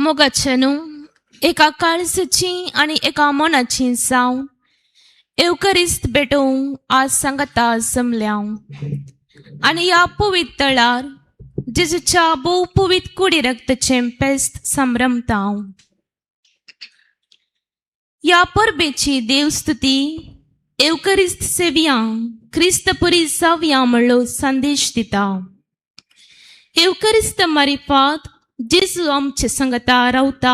मोगाचे न्हू एका काळजाची आनी एका मनाची जावन येवकरिस्त भेटोवंक आज सांगता जमल्या आनी ह्या पवित्र तळार जेजूच्या भोव पवित्र कुडी रक्ताचें पेस्त संभ्रमता. ह्या परबेची देवस्तुती येवकरिस्त सेवया क्रिस्तपुरी जावया म्हणलो संदेश दिता. येवकरिस्त मारिफात जेजू आमचे संगता रावता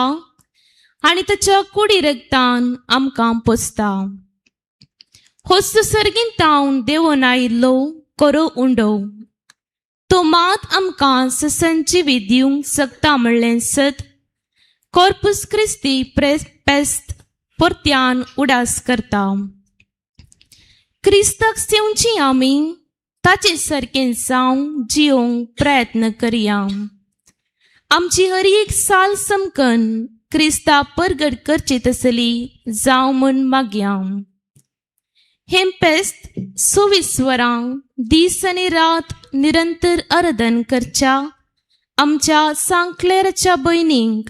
आनी ताच्या कुडी रगतान आमकां पोसता. होस्त सर्गीन तावन देवोन आयिल्लो करो उंडो तो मात आमकां ससंजीवी दिवंक शकता म्हणलें सत कॉर्पूस क्रिस्ती पेस्त परत्यान उडास करता. क्रिस्ताक सेवची आमी ताचे सारकें जावंक जियोंक प्रयत्न करया. आमची हर एक साल समकन क्रिस्ता परगट करची तसली जावं म्हूण मागया. हें पेस्त 24 वरां दीस आनी रात निरंतर आराधन करच्या आमच्या सांक्लेराच्या भयणींक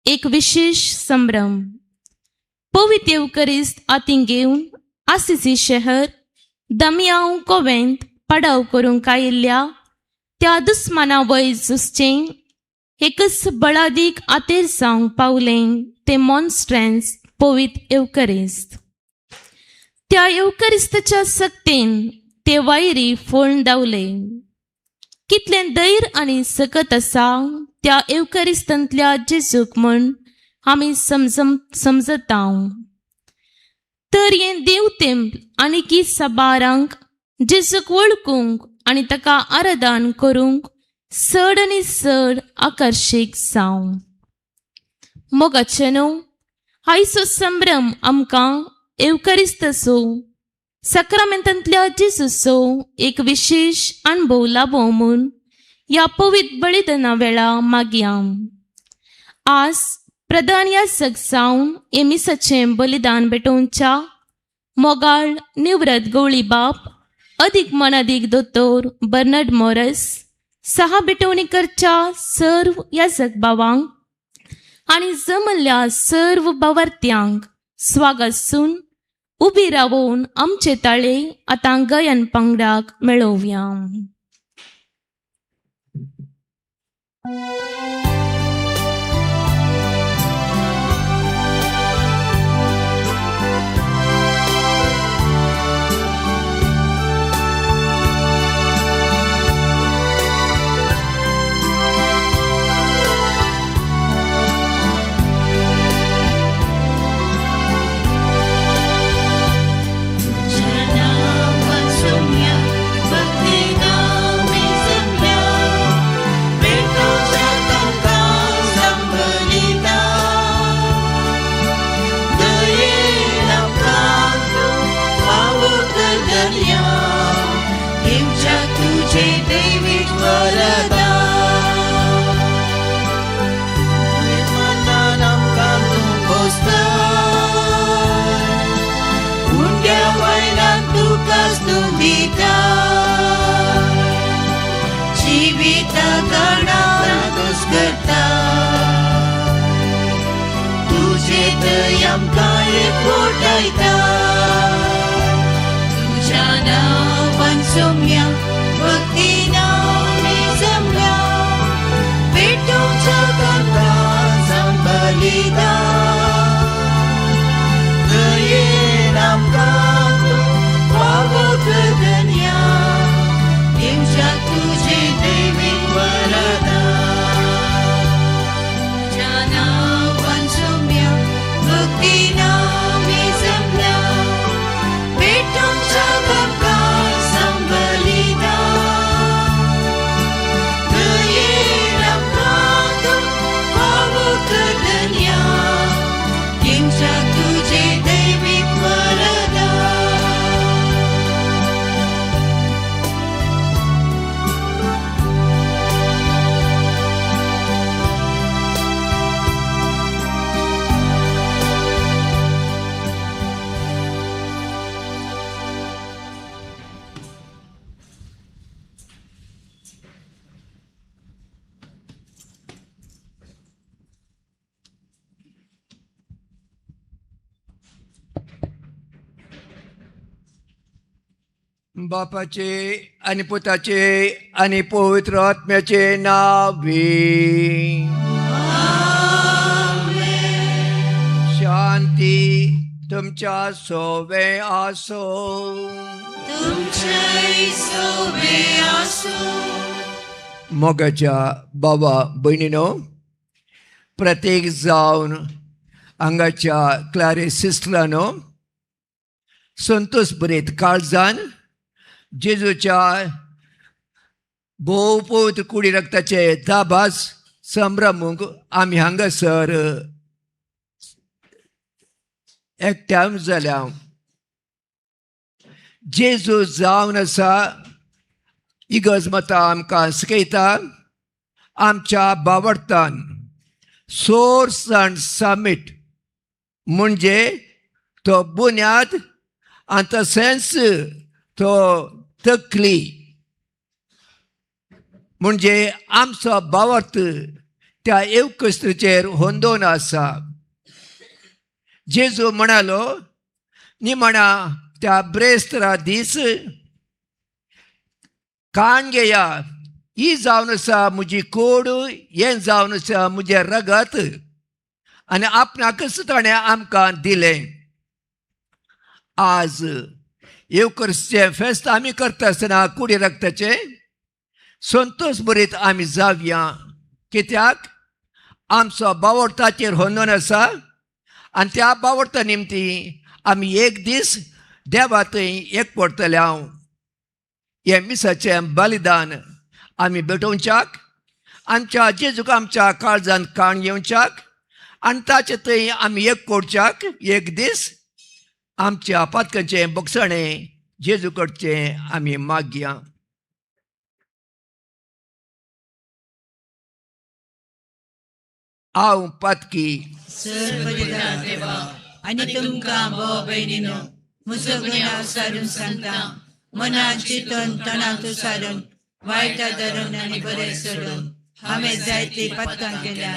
एक विशेश संभ्रम. पवित्र येवकरिस्त हातीं घेवन आसिसी शहर दमयांव कोवेंत पडाव करूंक आयिल्ल्या त्या दुस्माना वयर झुजचें एकच बळादीक आतेर जावंक पावलें तें मॉन्स्ट्रन्स पवित्र येवकरिस्त. त्या येवकरिस्ताच्या सक्तेन ते वायरी फोळून धांवले. कितलें धैर्य आनी सकत आसा त्या येवकरिस्तांतल्या जेजूक म्हूण आमी समजता. तर हें देव तेंप आनीकी साबारांक जेजूक वळखूंक आनी ताका आराधन करूंक चड आनी चड आकर्शीक जावं. मोगाचे न्हू आयचो संभ्रम आमकां येवकरिस्ताचो साक्रामेंतांतल्या जेजूचो एक विशेश अणभव लाभो म्हूण ह्या पवित्र बलिदाना वेळा मागया. आज प्रधान याजक जावन हे मिसाचें बलिदान भेटोवच्या मोगाळ निवृत्त गवळी बाप अदीक मनादीक दोतोर बर्नर्ड मोरस सहा भेटवणी करच्या सर्व याजक भावांक आनी जमल्ल्या सर्व भावार्थ्यांक स्वागत सून उबी रावोवन आमचे ताळे आतां गायन पंगडाक मेळोवया. तुझ्या नावान सोम्या भक्तीना मी जमल्या भेटूच्या तुमकां बलिदान दयेन आमकां तूं फावो धन्या दिवच्या तुजें दैवीक वरदान तुझ्या नावान सोम्या भक्तीना Danya. बापाचे आनी पुताचे आनी पवित्र आत्म्याचे नावे. शांती तुमच्या सोवे आसो. तुमचेय सोवे आसूं. मोगाच्या बाबा भयणीनो, प्रत्येक जावन हांगाच्या क्लारे सिस्टरानो, संतोष बरेत काळजान जेजूच्या भोव पवित्र कुडी रक्ताचे दाबास संभ्रमूंक आमी हांगासर एकठांय जाल्या. जेजू जावन आसा इगर्ज मतां आमकां शिकयता, आमच्या बावडतान सोर्स आनी समीट म्हणजे तो बुन्याद आनी तशेंच तो तकली म्हणजे आमचो बावर्त त्या येवकस्त्रीचेर होंदोवन आसा. जेजू म्हणालो, निमणा त्या ब्रेस्त्रा दीस कान घेया, ही जावन आसा म्हजी कोड, हें जावन आसा म्हजें रगत, आनी आपणाकच ताणें आमकां दिलें. आज येवकर्सचें फेस्त आमी करता आसतना कुडी रक्ताचें संतोष बरीत आमी जावया, कित्याक आमचो बावडताचेर होंदोन आसा आनी त्या बावडता निमती आमी एक दीस देवा थंय एक पडटले. हांव हें मिसाचें बलिदान आमी भेटोवच्याक, आमच्या जेजूक आमच्या काळजान काण घेवच्याक आनी ताचे थंय आमी एक कोडच्याक एक दीस आमच्या पातकांचें बक्षणें जेजू कडचें आमी मागया. हांव पातकी देवा आनी तुमकां भाव भयणीनो म्हजो गुन्यांव सारून सांगता, मनान चिंतून तणाक सारून वायटा धरून आनी बरें सोडून हांवें जायतीं पातकां केल्या.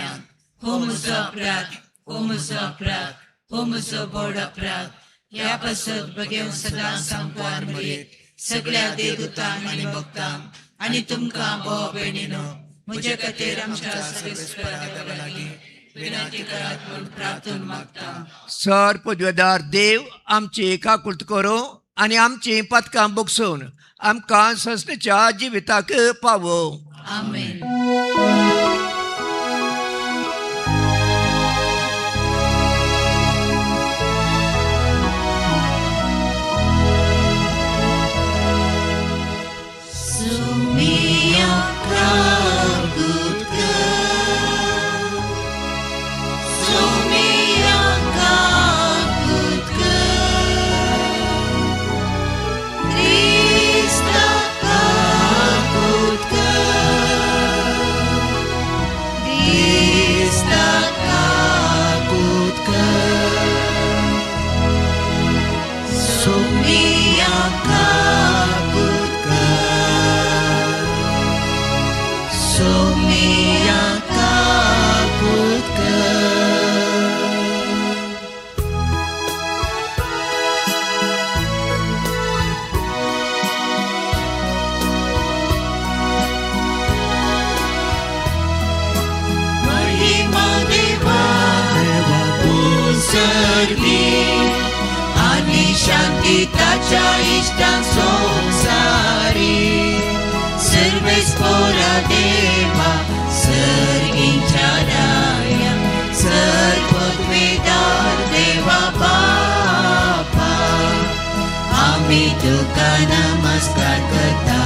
हो म्हजो अपराध, हो म्हजो अपराध, हो म्हजो व्हड अपराध. ह्या पासत बगेवन सदां सांगपार मरेत सगळ्या देवदूतांक आनी भक्तांक आनी तुमकां भाव भयणीनो म्हजे खातीर आमच्या सर्वेस्परा देवा लागीं विनंती करात म्हूण प्रार्थना मागता. सर पदवेदार देव आमची काकुळट करूं आनी आमची पातकां बगसून आमकां ससनेच्या जिविताक पावो. आमेन. ताच्या इश्टां संवसारी सर्वेस्पोरा देवा सर्गींच्या राया सर्वपदवेदार देवा बापा आमी तुका नमस्कार करता,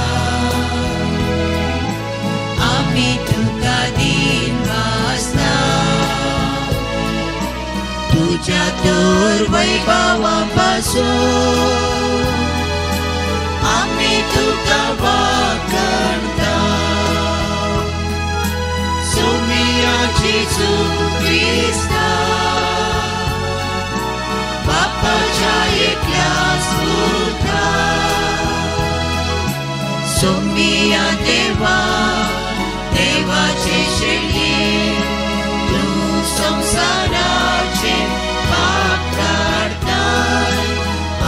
आमी तुका दीन वासता. तुज्या तर वैभवा पासून आमी तुका वाखणता. सोमिया जेजू क्रिस्ता बापाच्या एकल्या सुता, सोमिया देवा देवाचे शेळये तूं संवसाराचे पाप काडताय,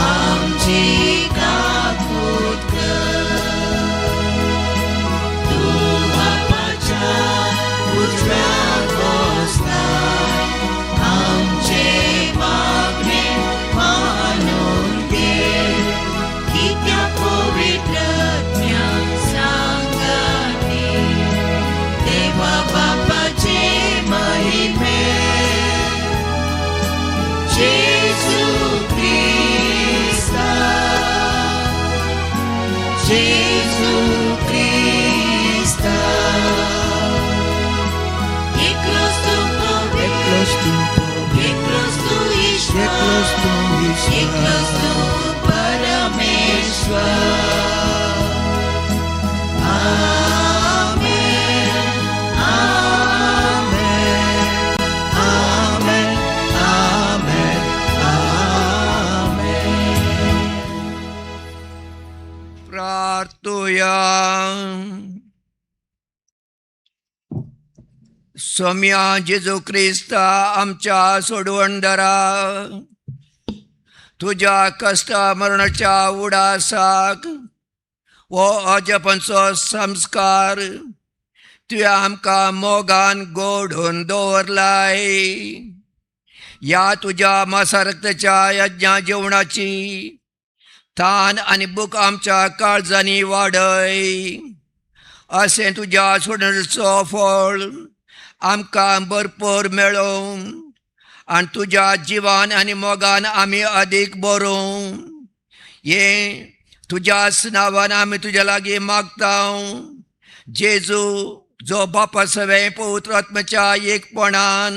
आमची काकूत जेजू क्रिस्ता. एकलोच तूं एकलोच तूं पवित्र, एकलोच तूं ईश्वर, एकलोच तूं ईश्वर, एकलोच तूं परमेश्वर. आमेन, आमेन, आमेन, आमेन, आमेन. प्रार्थुया. सोम्या जेजू क्रिस्ता आमच्या सोडवणदारा, तुज्या कश्टा मरणाच्या उडासाक हो अजपांचो संस्कार तुवें आमकां मोगान गोडून दवरलाय. ह्या तुज्या मासा रक्ताच्या यज्ञा जेवणाची तान आनी भूक आमच्या काळजांनी वाडय. अशें तुज्या सोडण्याचो फळ आमकां भरपूर मेळों आनी तुज्या जिवान आनी मोगान आमी अदीक बरों. हें तुज्याच नांवान आमी तुज्या लागीं मागता, जेजू जो बापा सवें पवित्र आत्म्याच्या एकपणान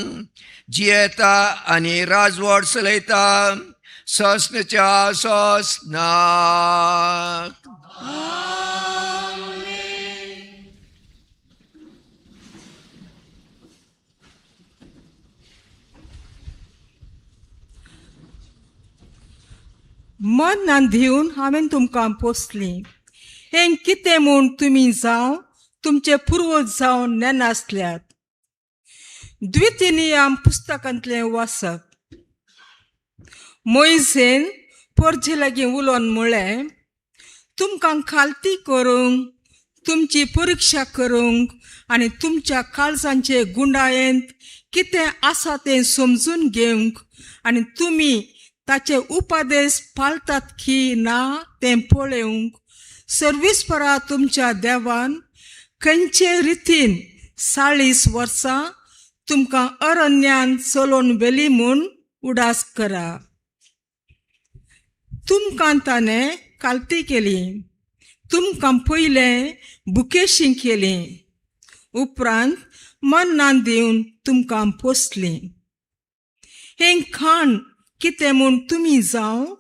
जियेता आनी राजवट चलयता ससनाच्या ससनाक. मन दिवन हांवें तुमकां पोसलीं. हें कितें म्हूण तुमी जावं तुमचे पुर्वज जावन नेनासल्यात. द्वितीनियम पुस्तकांतलें वाचप. मोयजेन पोरजे लागीं उलोवन म्हळें, तुमकां खालती करूंक, तुमची परिक्षा करूंक आनी तुमच्या काळजांचे गुंडायेंत कितें आसा तें समजून घेवंक आनी तुमी ताचे उपदेश पाळटात की ना तें पळोवंक सर्वीसपरा तुमच्या देवान खंयचे रितीन 40 वर्सां तुमकां अरण्यान चलोवन व्हेली म्हूण उडास करा. तुमकां ताणें कालती केली, तुमकां पयलें बुकेशी केली, उपरांत मन्नां दिवन तुमकां पोसलीं. हें खाण कितें म्हूण तुमी जावं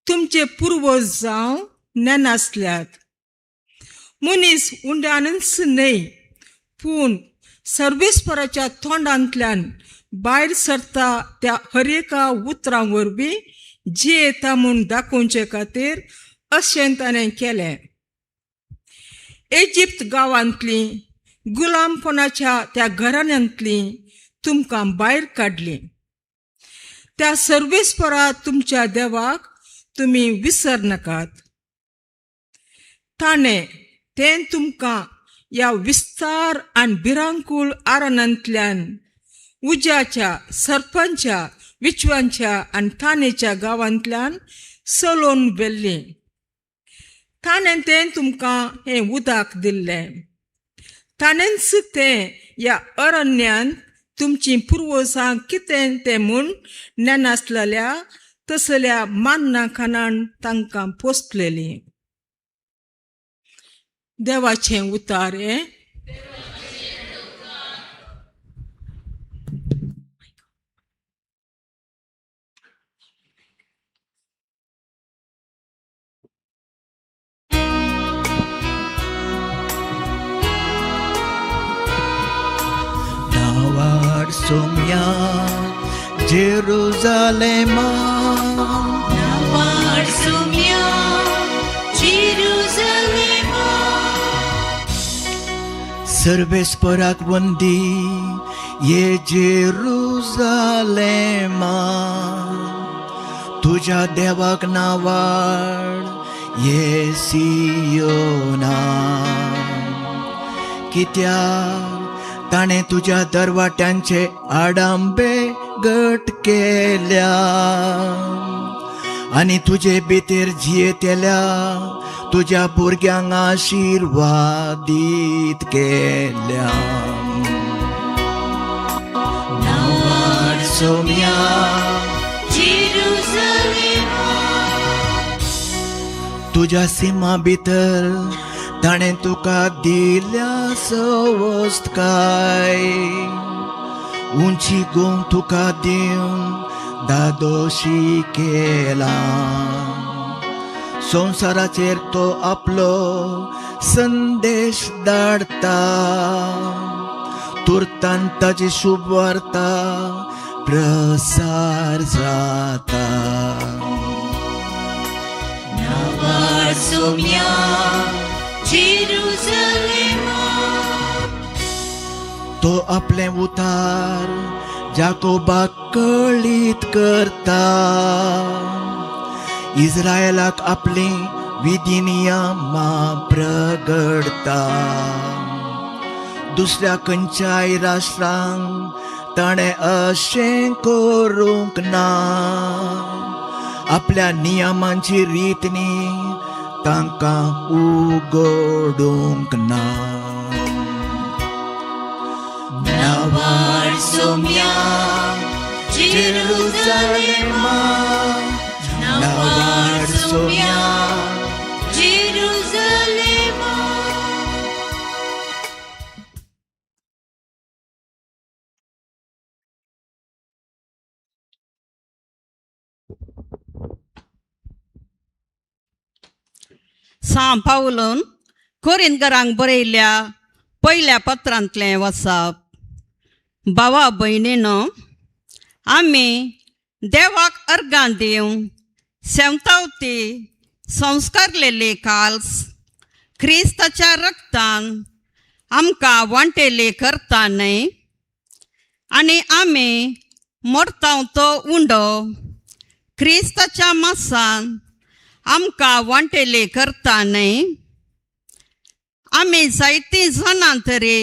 तुमचे पुर्वज जावं नेनासल्यात. मनीस उंड्यानच न्हय पूण सर्वेस्पराच्या तोंडांतल्यान भायर सरता त्या हर एका उतरां वरवीं जियेता म्हूण दाखोवचे खातीर अशें ताणें केलें. इजिप्त गांवांतलीं गुलामपणाच्या त्या घराण्यांतलीं तुमकां भायर काडलीं. त्या सर्वेस्परा तुमच्या देवाक तुमी विसरनाकात. ताणें तें तुमकां ह्या विस्तार आनी भिरांकूळ आरणांतल्यान उज्याच्या सरपंच्या विचवांच्या आनी थानेच्या गांवांतल्यान चलोवन व्हेल्लीं. ताणें तें तुमकां हें उदक दिल्लें. ताणेंच तें ह्या अरण्यांत तुमचीं पुर्वजां कितें तें म्हूण नेनासलेल्या तसल्या मान्ना खाणान तांकां पोसलेलीं. देवाचें उतार हें. नावार सोम्या जेरुजालेमा, नावार सोम्या जेरुजालेमा, सर्वेस्पराक वंदी ये जेरुजालेमा, तुज्या देवाक नावाड ये सियोना. कित्याक ताणें तुज्या दरवाट्यांचे आडांबे गट केल्या आनी तुजे भितर जियेतल्या तुज्या भुरग्यांक आशिर्वादीत केल्या. नावार सोम्या जेरुजालेमा, तुज्या सीमा भितर ताणें तुका दिल्या सवस्तकाय. उंची गुण तुका दिवन दादोशी केला. संवसाराचेर तो आपलो संदेश धाडटा. तुर्तान ताची शुभ वार्ता प्रसार जाता. नांवार सोम्या जेरुसलेमा. तो आपलें उतार जाकोबाक कळीत करता. इस्रायलाक आपली विधी नियमां प्रगडता. दुसऱ्या खंयच्याय राष्ट्रांक ताणें अशें करूंक ना. आपल्या नियमांची रीत न्ही तांकां उगडूंक ना. नांवार सोम्या जेरुसलेमा. नांवार सोम्या जेरुसलेमा. सां पावलून कोरिंदगरांक बरयल्ल्या पयल्या पत्रांतलें वसाप. भावा भयणीनो, आमी देवाक अर्गां दिवन शेंवतावती संस्कारलेली काल्स क्रिस्ताच्या रक्तान आमकां वांटेली करता न्हय, आनी आमी मरताव तो उंडो क्रिस्ताच्या मासान आमकां वांटेली करता न्हय. आमी जायतीं जाणां तरी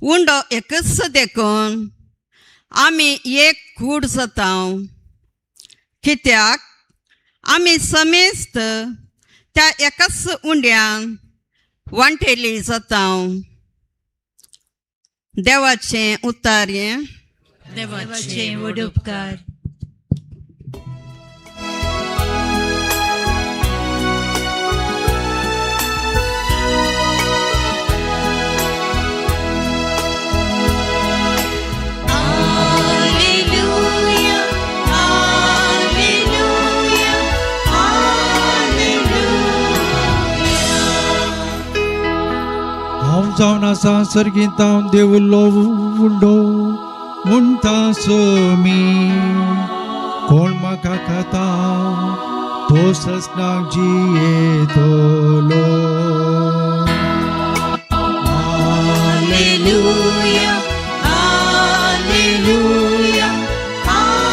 उंडो एकच देखून आमी एक कूड जाता. कित्याक आमी समेस्त त्या एकाच उंड्यान वांटेली जाता. देवाचें उतार हें. देवाचें व्हड उपकार. Alleluia, Alleluia, Alleluia. हांव जावन आसा सर्गींत देवलो उंडो म्हणटा समी. कोण म्हाका खाता तो ससनाक जियेतलो. Alleluia, Alleluia, Alleluia.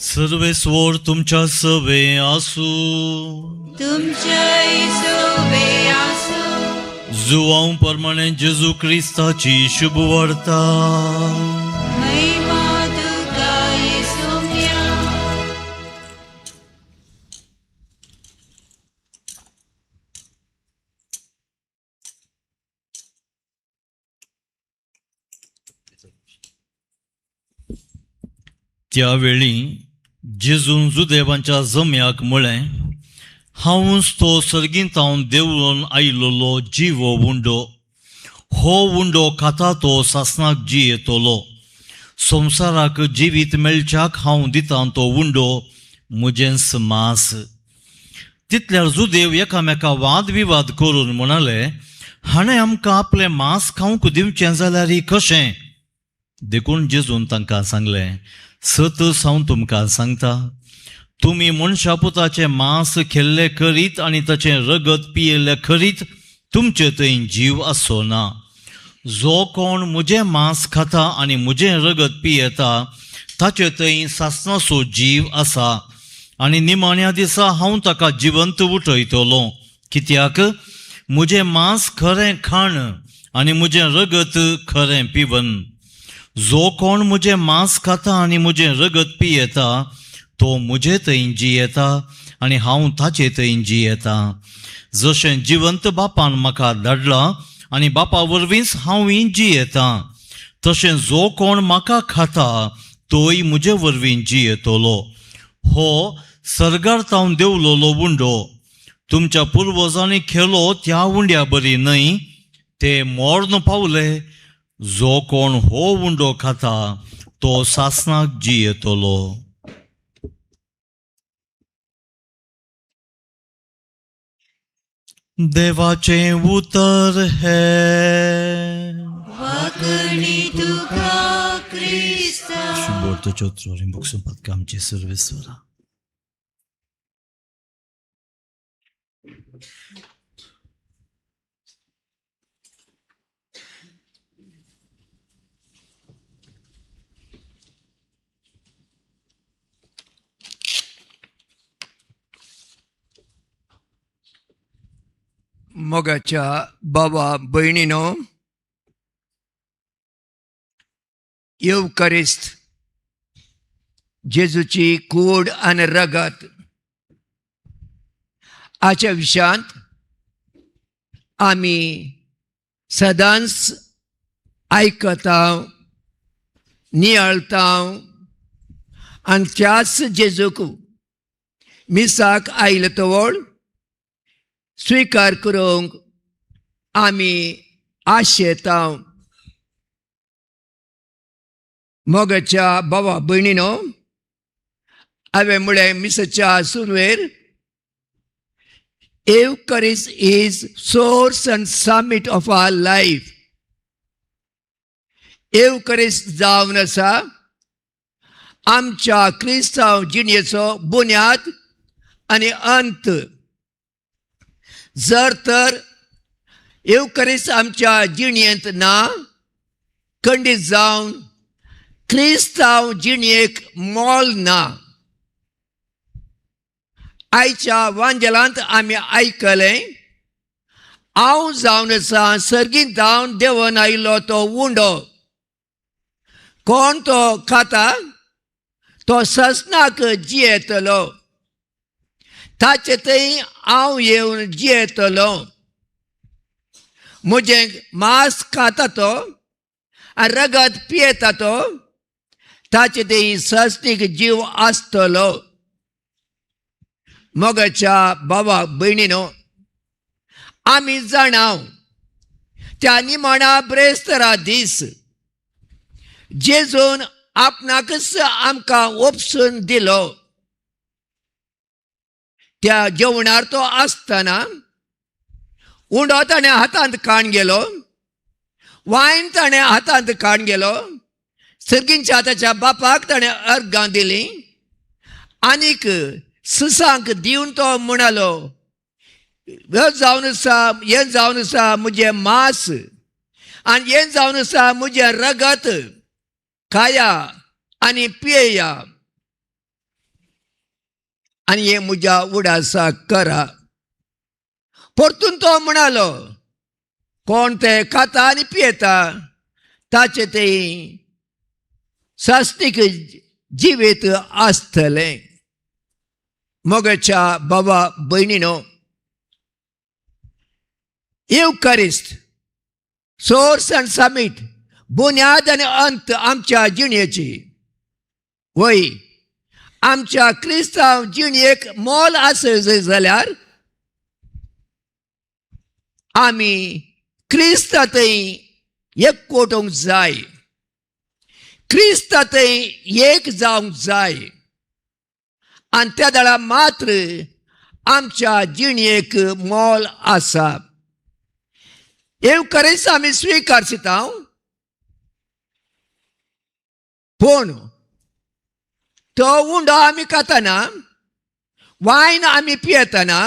सर्वेस्वर तुमच्या सवे आसूं. तुमच्या सोबे आसूं. जुवांव प्रमाणे जेजू क्रिस्ताची शुभ वार्ता. महिमा तुका येसुम्या. त्यावेळी जेजून जुदेवांच्या जम्याक म्हळें, हांवूच तो सर्गींतावन देवळून आयिल्लो जिवो उंडो. हो उंडो खाता तो सासणाक जियेतलो. संवसाराक जिवीत मेळच्याक हांव दितां तो उंडो म्हजेंच मांस. तितल्यार जुदेव एकामेका वाद विवाद करून म्हणाले, हाणें आमकां आपलें मांस खावंक दिवचें जाल्यार कशें? देखून जेजून तांकां सांगलें, सतच हांव तुमकां सांगता, तुमी मनशा पुताचें मांस खेल्ले करीत आनी ताचें रगत पियेल्ले करीत तुमचे थंय जीव आसचो ना. जो कोण म्हजें मांस खाता आनी म्हजें रगत पियेता ताचे थंय सासणाचो जीव आसा, आनी निमाण्या दिसा हांव ताका जिवंत उठयतलो. कित्याक म्हजें मांस खरें खाण आनी म्हजें रगत खरें पिवन. जो कोण म्हजें मांस खाता आनी म्हजें रगत पियेता तो म्हजे थंय जियेता आनी हांव ताचे थंय जियेता. जशें जिवंत बापान म्हाका धाडला आनी बापा वरवींच हांव जियेता, तशें जो कोण म्हाका खाता तोय म्हजे वरवीं जियेतलो. हो सर्गार तावन देंवलोलो उंडो तुमच्या पुर्वजांनी खेलो त्या उंड्या बरी न्हय, ते मोर्न पावले. जो कोण हो उंडो खाता तो सासणाक जियेतलो. देवाचें उतर हें. वाकणी तुका क्रिस्ता. आमचे सर्वेस्वरा. मोगाच्या बाबा भयणीनो, येवकारिस्त जेजूची कूड आनी रगत हाच्या विशयांत आमी सदांच आयकता, नियाळता आनी त्याच जेजूक मिसाक आयले तवळ स्वीकार करूंक आमी आशेता. मोगाच्या बाबा भयणीनो, हांवें म्हळें मिसाच्या सुरवेर, Eucharist is source and summit of our life. Eucharist जावन आसा आमच्या क्रिस्तांव जिणेचो बुन्याद आनी अंत. जर तर येवकारिस्त आमच्या जिणेंत ना, खंडीत जावन क्रिस्तांव जिणेक मोल ना. आयच्या वांजेलांत आमी आयकलें, हांव जावन आसा सर्गींत जावन देंवन आयिल्लो तो उंडो. कोण तो खाता तो ससनाक जियेतलो, ताचे थंय हांव येवन जियेतलो. म्हजें मांस खाता तो आनी रगत पियेता तो, ताचे थंय ससनीक जीव आसतलो. मोगाच्या बाबा भयणीनो, आमी जाणाव त्या निमाणा ब्रेस्तरा दीस जेजून आपणाकच आमकां ओपसून दिलो. त्या जेवणार तो आसतना उंडो ताणें हातांत काण गेलो, वायन ताणें हातांत काण गेलो, सर्गींच्या ताच्या बापाक ताणें अर्गां दिलीं आनीक सुसांक दिवन तो म्हणालो, हें जावन आसा, हें जावन आसा म्हजें मांस आनी हें जावन आसा म्हजें रगत, खाया आनी पियेया आनी हें म्हज्या उडासा करा. परतून तो म्हणालो, कोण ते खाता आनी पियेता ताचें ते सास्तीक जिवीत आसतलें. मोगाच्या बाबा भयणीनो, येवकारिस्त सोर्स आनी समीट, बुन्याद आनी अंत आमच्या जिणेची. वय आमच्या क्रिस्तांव जिणेक मोल आसत जाल्यार आमी क्रिस्ता थंय एकवटूंक जाय, क्रिस्ता थंय एक जावंक जाय आनी त्या वेळार मात्र आमच्या जिणेक मोल आसा. येवकारिस्त आमी स्विकारता, पूण तो उंडो आमी खाताना, वायन आमी पियेतना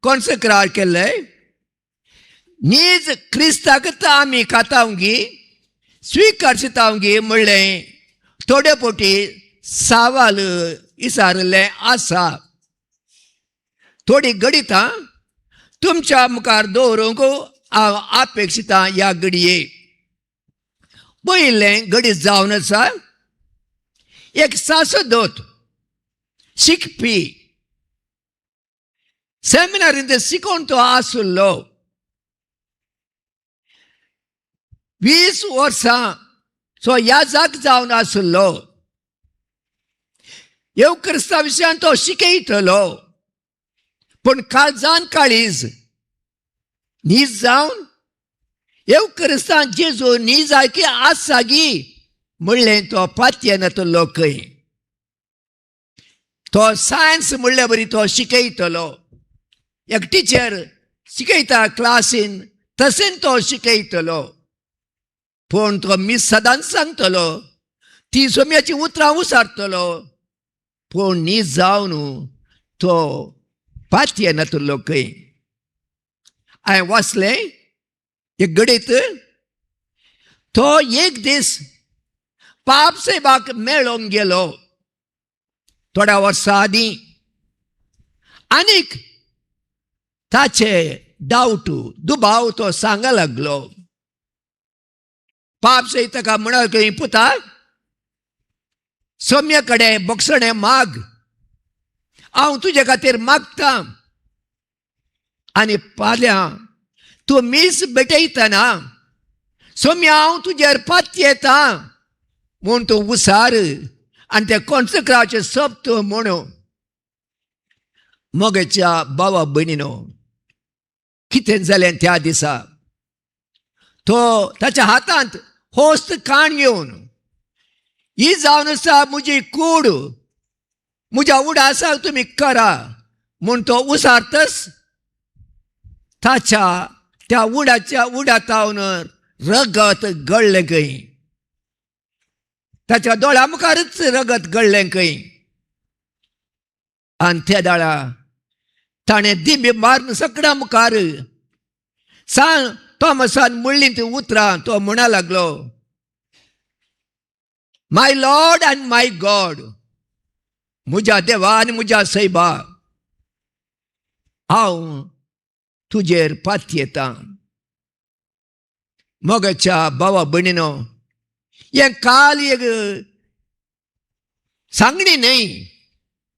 कॉन्सेक्रार केल्ले नीज क्रिस्ताक आमी खातावंगी स्विकारतावंगी म्हणलें थोडे पोटी सवाल इसारिल्लें आसा. थोडी गणितां तुमच्या मुखार दवरूंक हांव अपेक्षितां. ह्या घडये पयलें गणीत जावन आसा, एक सासदोत शिकपी सेमिनारींत शिकोवन तो आसलो. 20 वर्सां सो याजाक जावन आसलो. येवक्रिस्ता विशयान तो शिकयतलो, पूण काळजान काळीज नीज जावन येवक्रिस्तान जेजू नीज की आसा गी म्हणलें तो पातयेनातलो खंय. तो सायन्स म्हणल्या बरी तो शिकयतलो. एक टिचर शिकयता क्लासीन तशें तो शिकयतलो, पूण तो मीस सदांच सांगतलो, ती सोम्याची उतरां उसारतलो, पूण नीज जावन तो पातयेनातलो खंय. हांवें वाचलें एक गडीत, तो एक दीस पाप साहेबाक मेळोंक गेलो थोड्या वर्सां आदीं, आनीक ताचे डावट दुबाव तो सांगा लागलो. पाप साहेब ताका म्हणल खंय, पुता सोम्या कडेन बोगसणें माग, हांव तुजे खातीर मागता, आनी फाल्यां तूं मीस भेटयतना सोम्या हांव तुजेर पातयेता म्हूण तूं उसार आनी ते कोन्सक्राचे सोप तूं म्हणू. मोगेच्या बाबा भयणीनो, कितें जालें त्या दिसा, तो ताच्या हातांत होस्त काण घेवन, ही जावन आसा म्हजी कूड, म्हज्या उडासाक तुमी करा म्हूण तो उसारतच ताच्या त्या उडाच्या उडातावन रगत गळ्ळें खंय, ताच्या दोळ्या मुखारच रगत गळ्ळें खंय. आनी त्या दाळा ताणें दिंबी मारून सगळ्या मुखार सांग थॉमसान म्हणलीं ती उतरां तो म्हणा लागलो, my Lord and my God, म्हज्या देवा आनी म्हज्या सैबा, हांव तुजेर पातयेता. मोगाच्या भावा भयणीनो, हें काल एक सांगणी न्हय,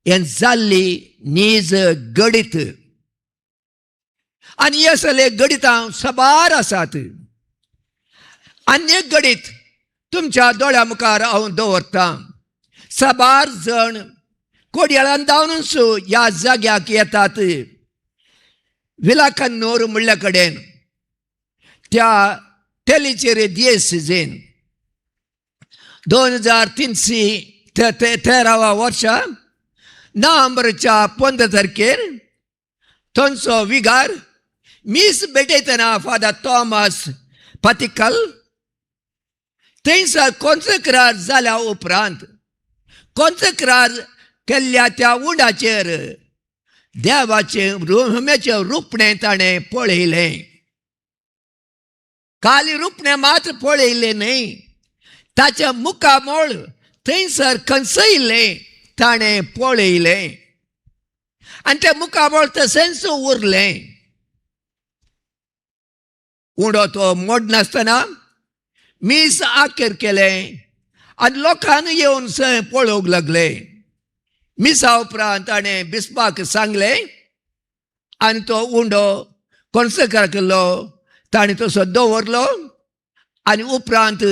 हें जाल्ली नीज गणीत. आनी असले गणितां साबार आसात. आनी एक गणीत तुमच्या दोळ्या मुखार हांव दवरतां. साबार जण कोडयाळान धांवनूच ह्या जाग्याक येतात, विलाकन्नूर म्हणल्या कडेन त्या तेलीचेर दियेसीजेन 2313 वर्सा नोव्हेंबरच्या 15 तारखेर थंयचो विगार मीस भेटयतना फादर थॉमस पातिकल थंयसर कोन्सक्रार जाल्या उपरांत कोन्सक्रार केल्ल्या त्या उंडाचेर देवाचें रोम्याचें रुपणें ताणें पळयलें. काली रुपणें मात्र पळयलें न्हय, ताचें मुखामळ थंयसर खंचयलें ताणें पळयलें, आनी तें मुखामळ तशेंच उरलें. उंडो तो मोडनासतना मीस आखेर केलें आनी लोकांनी येवन थंय पळोवंक लागले. मिसा उपरांत ताणें बिस्पाक सांगलें आनी तो उंडो कोन्सकार केल्लो ताणें तसो दवरलो. आनी उपरांत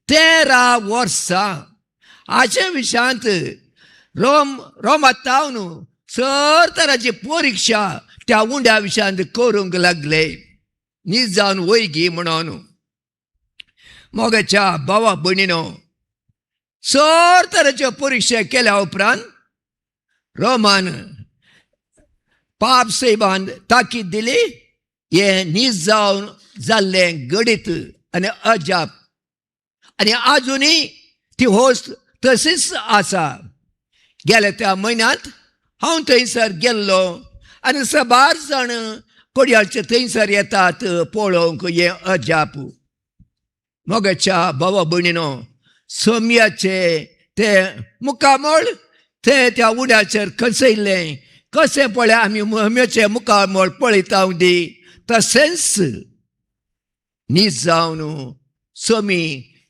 13 वर्सां हाचे विशयांत रोमातावन सर तराची परिक्षा त्या उंड्या विशयांत करूंक लागले, नीज जावन वयगी म्हणून. मोगाच्या भावा भयणीनो, सर तराच्यो परिक्षा केल्या उपरांत रोमान पाप साहेबान ताकीद दिली, हें नीज जावन जाल्लें गणीत आनी अजाप, आनी आजुनूय ती होस्त तशीच आसा. गेल्या त्या म्हयन्यांत हांव थंयसर गेल्लो आनी साबार जाण कोडयाळचे थंयसर येतात पळोवंक हें अजाप. मोगाच्या भावा भयणीनो, सोम्याचे ते मुखामळ ते त्या उड्याचेर खसयल्लें कशें पळय आमी मोहम्याचें मुखामळ पळयता दी, तशेंच नीज जावन सोमी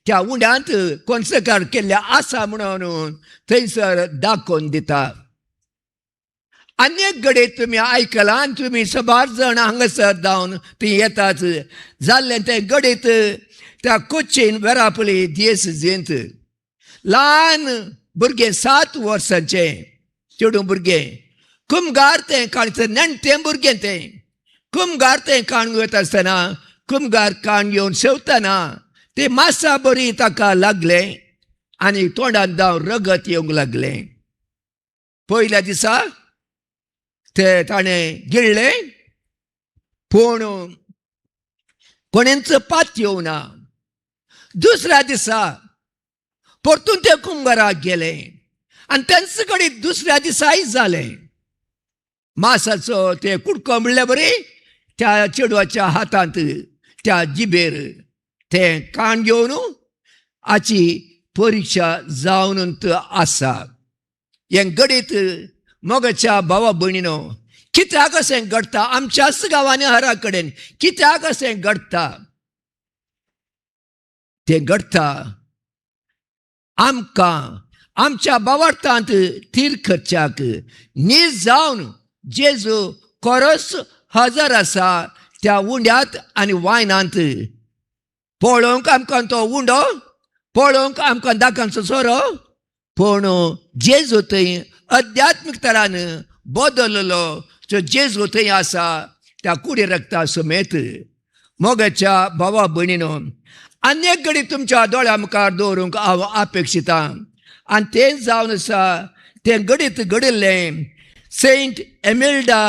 त्या उंड्यांत कोन्सकार केल्ले आसा म्हणून थंयसर दाखोवन दिता. आनी एक घडये तुमी आयकलां आनी तुमी साबार जाण हांगासर धांवन ती येतात जाल्लें तें गडीत त्या कोचीन वेरापली दियेसीजेंत ल्हान भुरगें 7 वर्सांचें चेडूं भुरगें कुमगार तें काण नेणटें भुरगें तें कुमगार तें काण वता आसतना कुमगार काण घेवन शेवतना ते मासा बरी ताका लागलें आनी तोंडान जावन रगत येवंक लागलें. पयल्या दिसा ते ताणें गिळ्ळें पूण कोणेंच पात येवना. दुसऱ्या दिसा परतून ते कुंबराक गेले आनी तेंच कडेन दुसऱ्या दिसाय जालें. मासाचो ते कुडको म्हणल्यार बरी त्या चेडवाच्या हातांत त्या जिबेर तें काण घेवन हाची परिक्षा जावन आसा. हें घडीत मोगाच्या भावा भयणीनो कित्याक अशें घडटा आमच्याच गांवांनी हरा कडेन कित्याक अशें घडटा? तें घडटा आमकां आमच्या बावडतांत तीर करच्याक नीज जावन जेजू खरोच हजर आसा त्या उंड्यांत आनी वायनांत. पळोवंक आमकां तो उंडो, पळोवंक आमकां दाकांचो सोरो, पूण जेजू थंय अध्यात्मीक तरान बदललो जो जेजू थंय आसा त्या कुडी रक्ता समेत. मोगाच्या भावा भयणीनो आनी एक घडी तुमच्या दोळ्या मुखार दवरूंक हांव अपेक्षितां आनी तें जावन आसा तें घडीत घडिल्लें सेंट एमिल्डा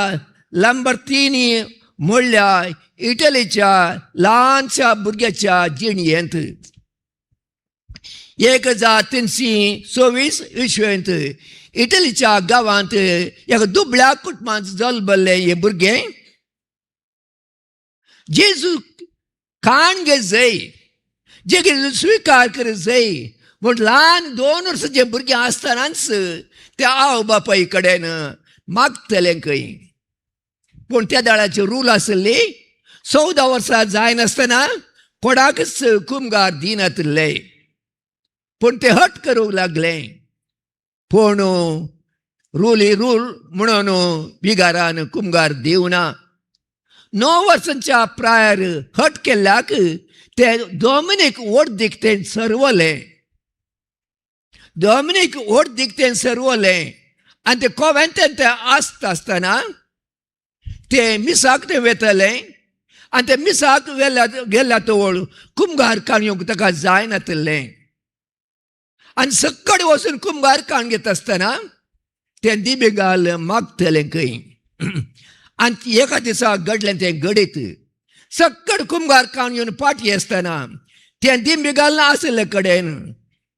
लांबर्तिनी म्हणल्या इटलीच्या ल्हानशा भुरग्याच्या जिणयेंत 1326 इसवेंत इटलीच्या गांवांत एका दुबळ्या कुटुंबांत जल्मल्लें हें भुरगें जेजू काण घे जय जे स्विकार कर जय म्हूण ल्हान 2 वर्सांचें भुरगें आसतनाच त्या आवय बापाय कडेन मागतलें खंय. पूण त्या दाळाची रूल आसली 14 वर्सां जायनासतना कोणाकच कुमगार दिनातिल्ले. पूण ते हट करूंक लागले. पूण रूल ही रूल म्हणून बिगारान कुमगार दिवना. 9 वर्सांच्या प्रायर हट केल्ल्याक ते डॉमिनीक ओडदीक तें सरवलें. डॉमिनीक ओडदीक तें सरवलें आनी ते कोवेंतान तें आसता आसतना ते मिसाक तें वेतलें आनी ते मिसाक वेल्या गेल्या तवळ कुमगार काण येवंक ताका जायनातिल्लें. आनी सक्कड वचून कुमगार काण घेता आसतना तें दिबेगाल मागतलें खंय. आनी एका दिसा घडलें तें घडीत सक्कड कुमगार काण घेवन पाटी आसतना तें दिंबेगाल आशिल्ले कडेन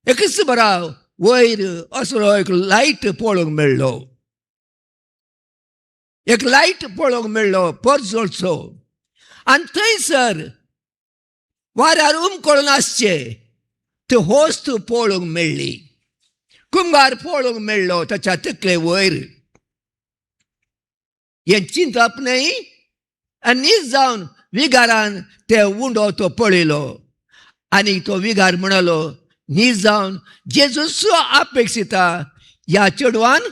एकच बरा वयर असलो एक लायट पळोवंक मेळ्ळो. एक लायट पळोवंक मेळ्ळो परजळचो आनी थंयसर वाऱ्यार उमकळून आसचे ते होस्त पळोवंक मेळ्ळी. कुमगार पळोवंक मेळ्ळो ताच्या तकले वयर. हें चिंतप न्हय आनी नीज जावन विगारान ते उंडो तो पळयलो आनी तो विगार म्हणालो नीज जावन जेजूचो अपेक्षिता ह्या चेडवान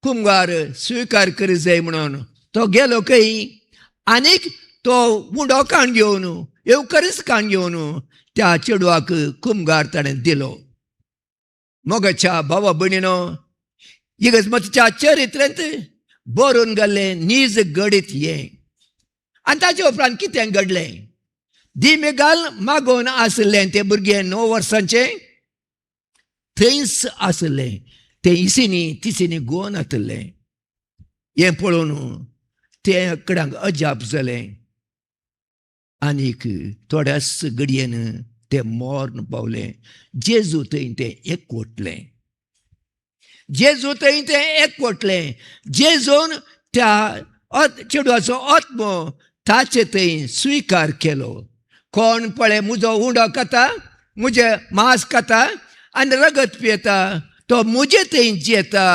कुमगार स्विकार करी जाय म्हणून तो गेलो खंय आनीक तो उंडो काण घेवन येवकरीच काण घेवन त्या चेडवाक कुमगार ताणें दिलो. मोगाच्या भावा भयणीनो इगर्जमतीच्या चरित्रेंत बरोवन गेल्लें नीज घडीत हें. आनी ताचे उपरांत कितें घडलें? दिमेगाल मागोवन आशिल्लें तें भुरगें 9 वर्सांचें थंयच आशिल्लें. तें इसिनी तिसिनी गोवन आशिल्लें. हें पळोवन तें कडांक अजाप जालें आनीक थोड्याच घडयेन तें मर्ण पावलें. जेजू थंय तें एकवटलें. जेजू थंय तें एकवटलें. जेजून त्या चेडवाचो आत्मो ताचे थंय स्विकार केलो. कोण पळय म्हजो उंडो खाता, म्हजें मांस खाता आनी रगत पियेता तो म्हजे थंय जियेता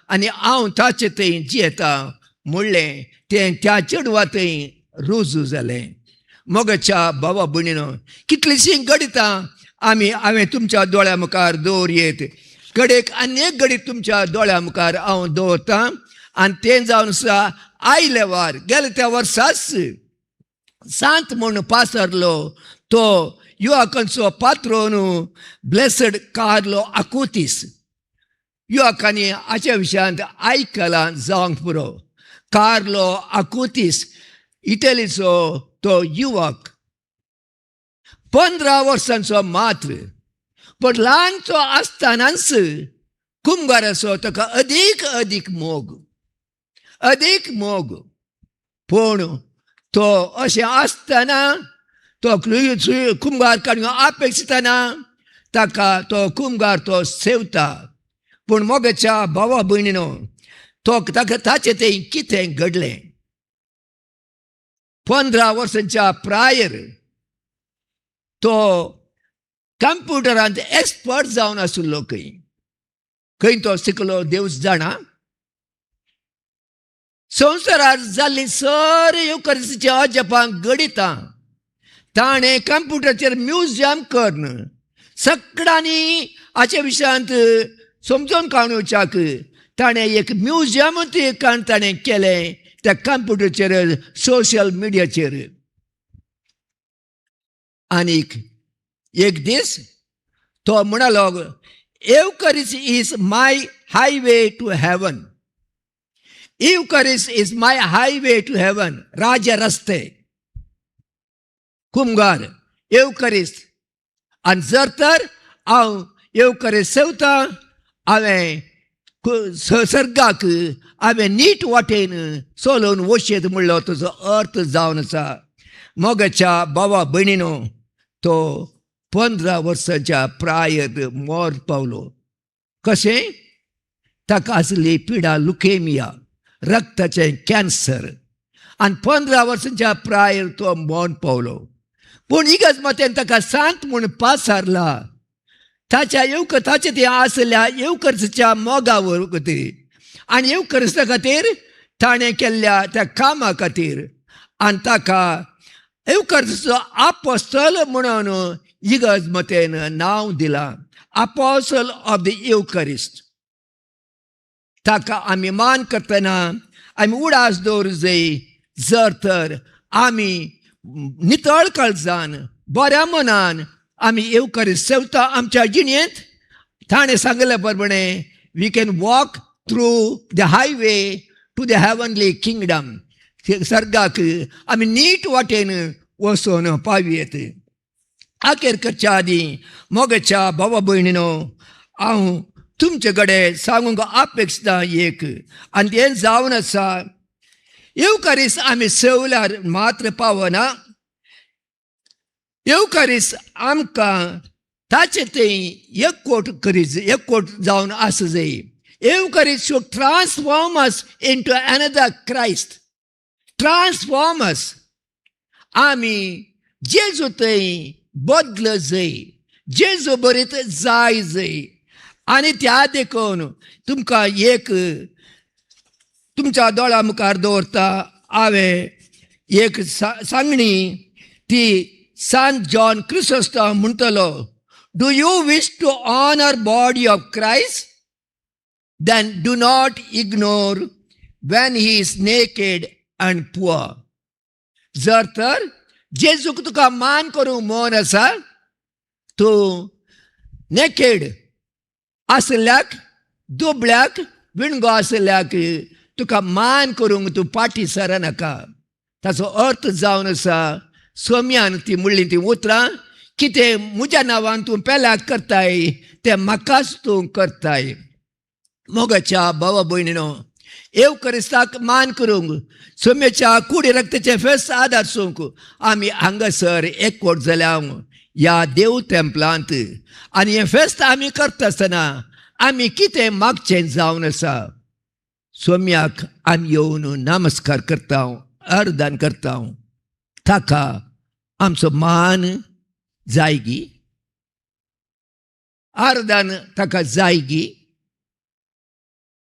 आनी हांव ताचे थंय जियेता म्हणलें तें त्या चेडवा थंय रुजू जालें. मोगाच्या भावा भयणीनो कितलींशीं घडितां आमी हांवें तुमच्या दोळ्या मुखार दवरयेत. घडयेक आनी एक घडीत तुमच्या दोळ्या मुखार हांव दवरतां आनी तें जावन आसा आयले वार गेले त्या वर्साच सांत म्हूण पासरलो तो युवकांचो पात्रोन ब्लेसड कार्लो आकुतीस. युवकांनी हाच्या विशयांत आयकलां जावंक पुरो. कार्लो आकुतीस इटलीचो तो युवक 15 वर्सांचो मात्र, पण ल्हानचो आसतनाच कुमगाराचो ताका अदीक अदीक मोग, अदीक मोग. पूण तो अशें आसतना तो कुमगार काडून अपेक्षितना ताका तो कुमगार तो सेवता. पूण मोगाच्या भावा भयणीनो तो ताका ताचें तें कितें घडलें? 15 वर्सांच्या प्रायर तो कंप्युटरांत एक्सपर्ट जावन आशिल्लो. खंय खंय तो शिकलो देवच जाणा. संवसारार जाल्ली सर येवकरिस्तीच्या अजपां घडितां ताणें कंप्युटराचेर म्युझियम करून सगळ्यांनी हाच्या विशयांत समजून काडूच्याक ताणें एक म्युझियम ताणें केलें त्या कंप्युटरचेर, सोशल मिडियाचेर. आनीक एक दीस तो म्हणालो, Eucharist is my highway to heaven. Eucharist is my highway to heaven. राजा रस्ते कुमगार येवकरिस्त. आनी जर तर हांव येवकरिस्त सेवता, हांवें सर्गाक हांवें नीट वाटेन चलोवन वशेत म्हणलो तुजो अर्थ जावन आसा. मोगाच्या भावा भयणीनो तो 15 वर्सांच्या प्रायर मोर पावलो. कशें? ताका आसली पिडा लुकेमिया, रक्ताचें कॅन्सर, आनी 15 वर्सांच्या प्रायर तो मरण पावलो. पूण इगर्ज मातेन ताका सांत म्हूण पासारला. ताच्या येवकर ताचे ते आसल्या येवकर्सच्या मोगावर खातीर आनी येवकर्सा खातीर ताणें केल्ल्या त्या कामा खातीर आनी ताका येवकर्सचो आपोस्तल म्हणून इगर्ज मतेन नांव दिलां, अपोसल ऑफ the Eucharist. ताका आमी मान करतना आमी उडास दवरूं जाय. जर तर आमी नितळ काळजान बऱ्या मनान आमी येवकरिस्त सेवता आमच्या जिणेंत, ताणें सांगलें प्रमाणे we can walk through the highway to the heavenly kingdom. सर्गाक आमी नीट वाटेन वचून पावयेत. आखेर करच्या आदीं मोगाच्या भावा भयणीनो हांव तुमचे कडेन सांगूंक अपेक्षता एक, आनी तें जावन आसा, येवकरिस्त आमी सेवल्यार मात्र पावना. येवकरिस्त आमकां ताचें तें एकवट करीत, एकवट जावन आसा जाय. Eucharist should transform us into another Christ. Transform us. आमी जेजू थंय बदल जाय, जेजू बरीत जाय जाय. आनी त्या देखून तुमकां एक तुमच्या दोळ्या मुखार दवरता हांवें एक सांगणी, ती सांत जॉन क्रिसोस्टम म्हणटलो, do you wish to honour body of Christ? Then do not ignore when he is naked and poor. जर तर जेजूक तुका मान करूंक मन आसा, तूं नेकेड आशिल्ल्याक, दुबळ्याक, विणगो आशिल्ल्याक तुका मान करूंक तूं फाटीं सरनाका. ताचो अर्थ जावन आसा, सोम्यान ती म्हणली ती उतरां, कितें म्हज्या नांवान तूं पेल्याक करताय तें म्हाकाच तूं करताय. मोगाच्या भावा भयणीनो येवकरिस्ताक मान करूंक, सोम्याच्या कुडी रक्ताचें फेस्त आदारसूंक आमी हांगासर एकवट जाल्या ह्या देव तेंपलांत. आनी हें फेस्त आमी करता आसतना आमी कितें मागचें जावन आसा, सोम्याक आमी येवन नमस्कार करता, अर्दान करता, ताका आमचो मान जायगी, अर्दान ताका जायगी,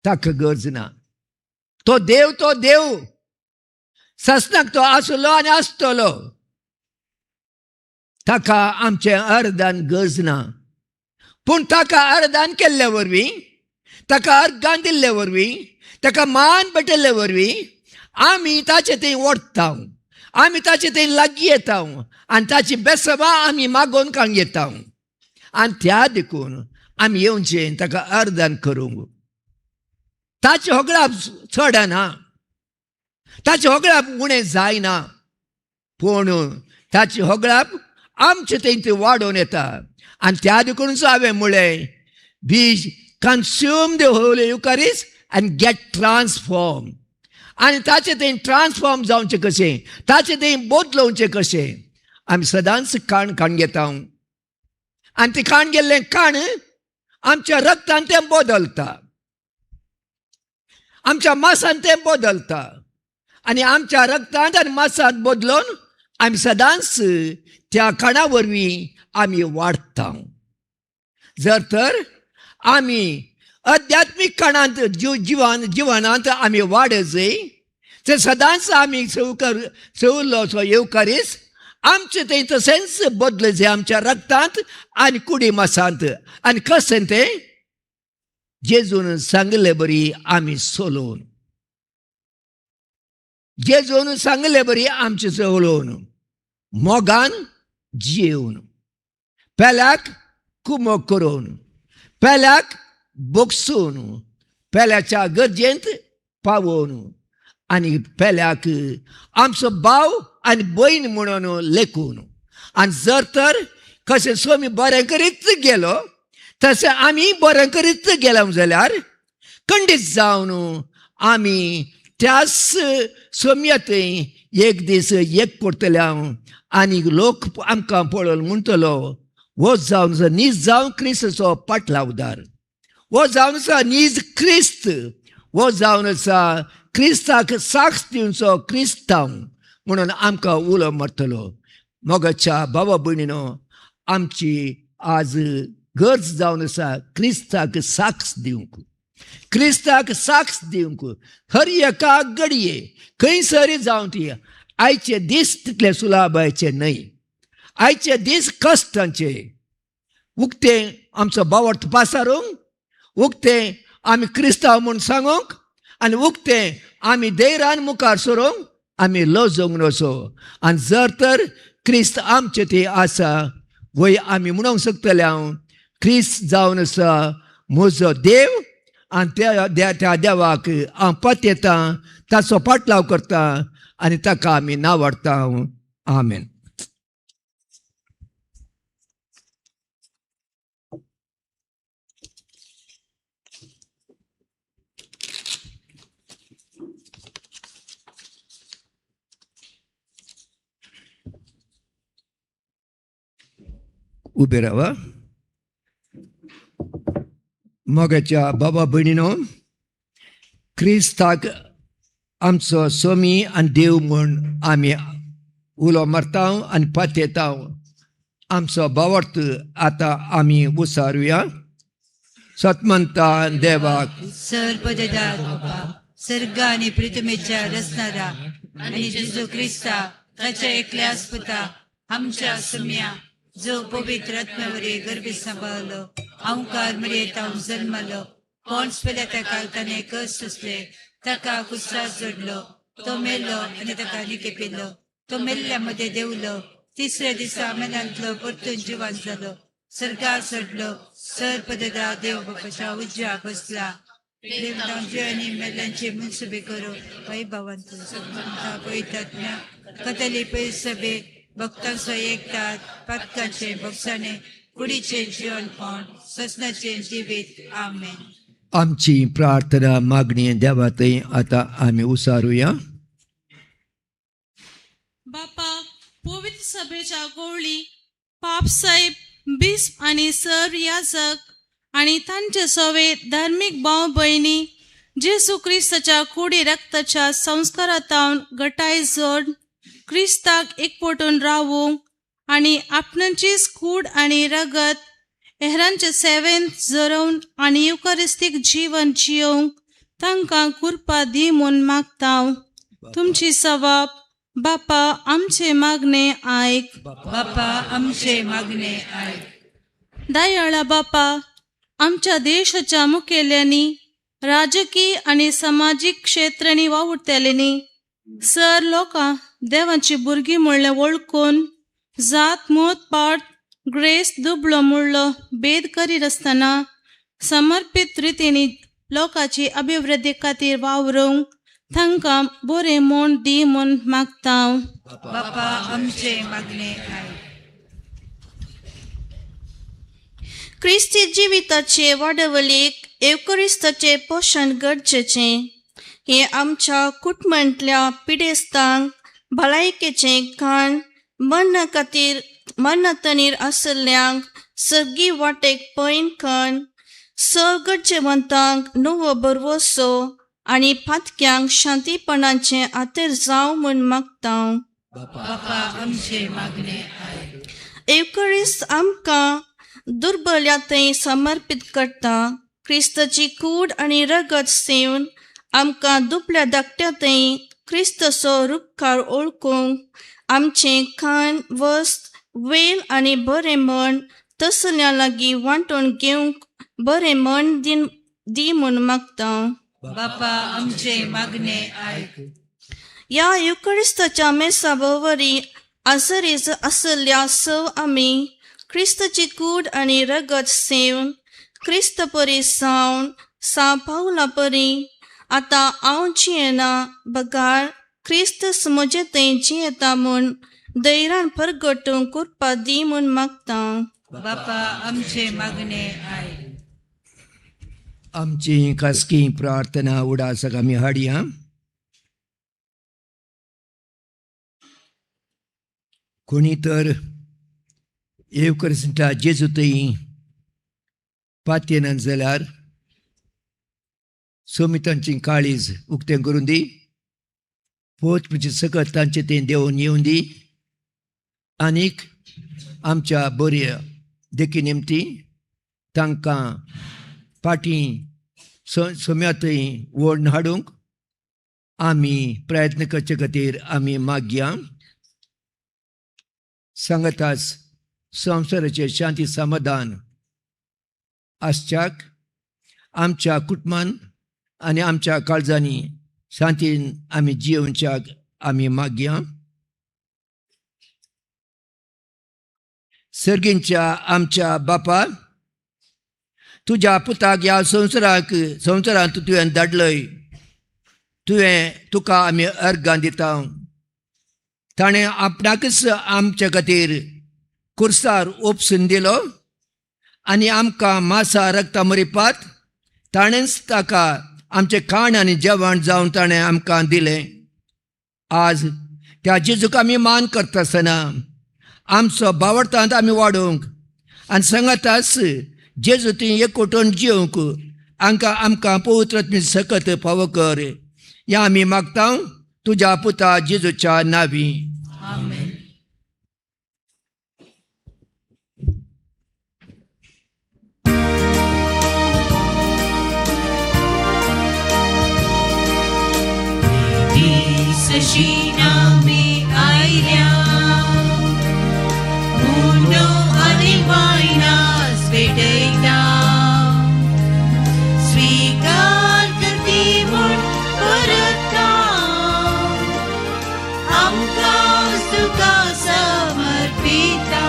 ताका गरज ना. तो देव, तो देव ससनाक तो आसलो आनी आसतलो, ताका आमचें अर्दान गरज ना. पूण ताका अर्दान केल्ले वरवीं, ताका अर्गान दिल्ले वरवीं, ताका मान भेटयल्ले वरवीं आमी ताचे थंय ओडटा, आमी ताचे थंय लागीं येता आनी ताची बेसबां आमी मागोवन काडून घेता. आनी त्या देखून आमी येवचें ताका अर्दान करूंक. ताचें होगळाप चडना, ताचें होगळाप उणें जायना, पूण ताचें होगळाप आमचें थंय वाडोवन येता. आनी त्या देखूनच हांवें म्हळें, we consume the Holy Eucharist and get transform. आनी ताचें थंय ट्रान्सफॉर्म जावचें कशें, ताचें थंय बदलोवचें कशें, आमी सदांच काण काण घेता आनी तें काण गेल्लें काण आमच्या रक्तान तें बदलता, आमच्या मासान तें बदलता. आनी आमच्या रक्तांत आनी मासांत बदलून आमी सदांच त्या काणा वरवीं आमी वाडटा. जर तर आमी आध्यात्मीक काणांत जिवनांत आमी वाड जाय तर सदांच आमी चवल्लो असो येवकारीस आमचें थंय तशेंच बदल जाय आमच्या रक्तांत आनी कुडी मासांत. आनी कशें तें जेजून सांगले बरी आमी सोलोवन, जेजून सांगले बरी आमचें चलोवन मोगान जियेवन, पेल्याक कुमोक करून, पेल्याक बोगसून, पेल्याच्या गरजेंत पावोवन आनी पेल्याक आमचो भाव आनी भयण म्हणून लेखून. आनी जर तर कशें स्वामी बरें करीत गेलो तशें आमी बरें करीत गेले जाल्यार खंडीत जावन आमी त्याच सोम्या थंय एक दीस एक करतले आनी लोक आमकां पळोवन म्हणटलो, हो जावन नीज जावन क्रिस्ताचो पाटलावदार, हो जावन आसा नीज क्रिस्त, हो जावन आसा क्रिस्ताक साक्ष दिवचो क्रिस्तांव म्हणून आमकां उलो मारतलो. मोगाच्या बाबा भयणीनो, आमची आज गरज जावन आसा क्रिस्ताक साक्ष दिवंक, क्रिस्ताक साक्ष दिवंक. हर एका घडये खंयसर जावं ती आयचे दीस तितले सुलाभायचे न्हय, आयचे दीस कश्टांचे. उक्ते आमचो बावर्त पासारूंक, उक्ते आमी क्रिस्तांव म्हूण सांगूंक आनी उक्ते आमी धैर्यान मुखार सरूंक आमी लजोवंक नसो. आनी जर तर क्रिस्त आमचे थंय आसा वय आमी म्हणूंक शकतले हांव क्रिस्त जावन आसा म्हजो देव आनी त्या देवाक हांव पत्यता, ताचो पाटलाव करता आनी ताका आमी नावाडता. आमेन. उबे रावा. मोगाच्या बाबा भयणीनो, क्रिस्ताक आमचो स्वामी आनी देव म्हूण आमी उलो मारता आनी पातयेता. आमचो भावार्थ आतां आमी उसारुया. सतमंता देवाक सर्वपददार बापा, सर्ग आनी पृथ्वीच्या रचणारा आनी जेजू क्रिस्ता ताच्या एकल्या पुता आमच्या सुम्या जो पवित्र आत्म्यावरी गर्भी सांबाळलो, अहंकार मरियेतावन जन्मलो, पोंस पिलाता ताणें कश्ट सोंसले, ताका कुस्तार जोडलो, तो मेलो आनी ताका निकेपिलो, तो मेल्ल्या मदें देंवलो, तिसऱ्या दिसा मेल्यांतलो परतून जिवान जालो, सर्गार चडलो, सर्वपददा देव बापाच्या उजव्या बसला, देवतांचे आनी मेल्यांचे मनसुबे करूं भाई भावांचो पवित्र कथली पै सभे भक्तांचो एकतात पातकांचे भोगसाणे कुडीचे जीवनपण ससनाचे जिवीत. आमेन. आमची प्रार्थना मागणी देवा थंय आतां आमी उसारुया. बापा, पवित्र सभेच्या गोवळी पापसाहेब बिस्प आनी सर याजक आनी तांचे सवे धार्मीक भाव भयणी जेजू क्रिस्ताच्या कुडी रक्ताच्या संस्कारांतावन गटाय जोड क्रिस्ताक एकपटून रावूंक आनी आपणाचीच कूड आनी रगत हेरांचे सेवेंत जरोवन आनी युकरिस्तीक जीवन जियोवंक तांकां कृपा दी म्हूण मागता. तुमची सवाब बापा आमचे मागणे आयक. बापा आमचे मागणे आयक. दयाळा बापा, आमच्या देशाच्या मुखेल्यांनी राजकीय आनी समाजीक क्षेत्रांनी वावुरतल्यांनी सर लोकां देवाची भुरगीं म्हणलें वळखून जात मत पाट ग्रेस दुबळो मुळ्ळो भेद करिनासतना समर्पीत रितीन लोकांची अभिवृद्धी खातीर वावरूंक तांकां बरें म्हूण दी म्हूण मागता. बापा आमचे मागणे आयक. क्रिस्ती जिविताचे वाडवलीक एवकरिस्ताचें पोशण गरजेचें. हें आमच्या कुटुंबांतल्या पिडेस्तांक भलायकेचें खाण, मरणा खातीर मरणातणीर आशिल्ल्यांक सगळी वाटेक पैन खण, स गरजेवंतांक नवो भरवसो आनी पातक्यांक शांतीपणाचें आतेर जावं म्हूण मागता. बापा आमचे मागणे आयक. एवकरिस्त आमकां दुर्बल्या थंय समर्पीत करता. क्रिस्ताची कूड आनी रगत सेवन आमकां दुबल्या धाकट्या थंय क्रिस्ताचो रुपकार ओळखूंक आमचें खाण वस्त वेल आनी बरें मन तसल्या लागीं वांटून घेवंक बरें मन दी म्हूण मागता. बापा आमचे मागणे आयक. ह्या युकरिस्ताच्या मेसा वरी आसरीज आशिल्ल्या सव आमी क्रिस्ताची कूड आनी रगत सेवन क्रिस्त परी सावन सा पावला परी आतां हांव जियेना बगार क्रिस्त म्हजे थंय जियेता म्हूण धैर्यान परगटूंक कृपा दी म्हूण मागता. बापा आमचे मागणे आयक. आमची खासगी प्रार्थना उडासाक आमी हाडया. कोणी तर येवकरिस्ता जेजू थंय पातयेनात जाल्यार सोमितांची काळीज उक्तें करून दी, पोत म्हणजे सकत तांचे तें देंवून येवन दी आनीक आमच्या बऱ्या देखी निमती तांकां फाटीं सोम्या थंय ओडून हाडूंक आमी प्रयत्न करचे खातीर आमी मागया. सांगताच संवसाराचें शांती समाधान आसच्याक आमच्या कुटुंबान आनी आमच्या काळजांनी शांतीन आमी जियोवच्याक आमी मागया. सर्गींच्या आमच्या बापा, तुज्या पुताक ह्या संवसाराक संवसारांत तुवें धाडलय, तुवें तुका आमी अर्गां दिता. ताणें आपणाकच आमच्या खातीर कुर्सार ओपसून दिलो आनी आमकां मासा रक्ता मरिपात ताणेंच ताका आमचें खाण आनी जेवण जावन ताणें आमकां दिलें. आज त्या जेजूक आमी मान करता आसतना आमचो बावडतांत आमी वाडोवंक आनी सांगाताच जेजू ती एकवटून जिवंक आमकां आमकां पवित्र सकत फावो कर, ह्या आमी मागता तुज्या पुता जेजूच्या नांवी. आमेन. सशीनामी आयल्या उंडो आनी वायनास भेटयता, स्वीकार करती म्हूण परता आमकां तुका समर्पिता.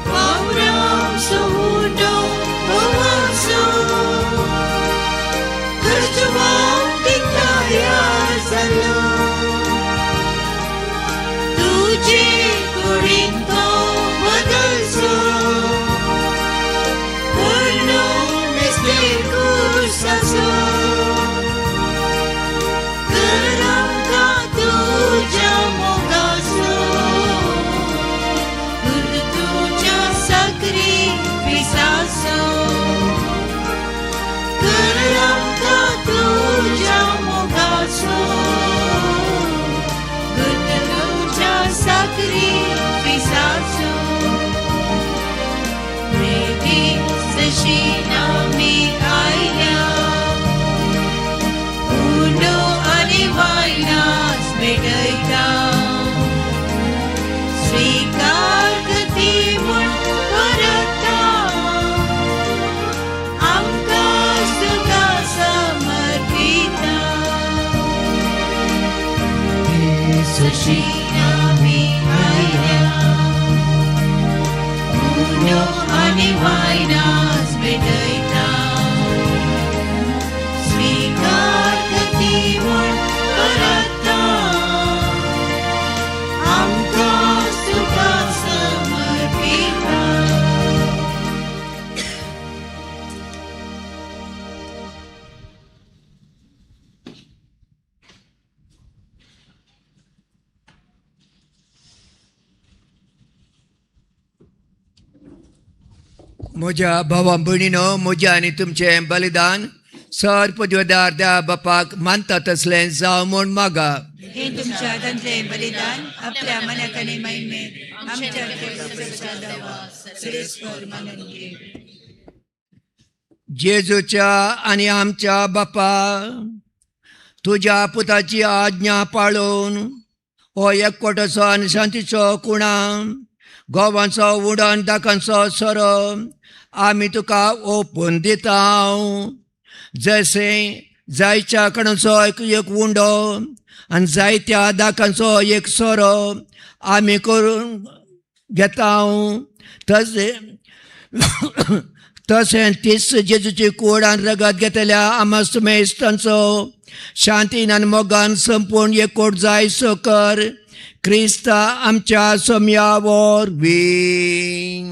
वावरांचो उंडो भोवाचो तुझे कुडीन तो बदलचो पूर्ण कुर्साचो कर आमकां तुज्या मोगाचो गुर तुज्या साक्रिफिसाचो कर आमकां तुज्या मोगाचो sacrificio. Preti सशीनामी आयल्या उंडो आनी वायनास भेटयता, स्वीकार करती म्हूण परता आमकां तुका समर्पिता. सशीनामी आयल्या. वायनास भेटयता स्वीकार गती म्हूण करता आमकां तुका समर्पिता. म्हज्या भावा भयणीनो, म्हज्या आनी तुमचें बलिदान सर पदवेदार त्या बापाक मानता तसलें जावं म्हूण मागा. हे तुमच्या हातांतलें बलिदान आपल्या मनाक आनी महिमे आमच्या देवा सुरेश्वर मानून घे. जेजूच्या आनी आमच्या बापा, तुज्या पुताची आज्ञा पाळून हो एकवटाचो आनी शांतीचो कुणा गोवांचो उडण दाकांचो सोरो आमी तुका ओपून दिता. जशें जायच्या कणाचो एक उंडो आनी जायत्या दाकांचो एक सोरो आमी करून घेता, तशें तीच जेजूची कूड आनी रगत घेतल्या आमा सुमेस्तांचो शांतीन आनी मोगान संपूर्ण एकवट जायसो कर क्रिस्ता आमच्या सोम्या वरवीं.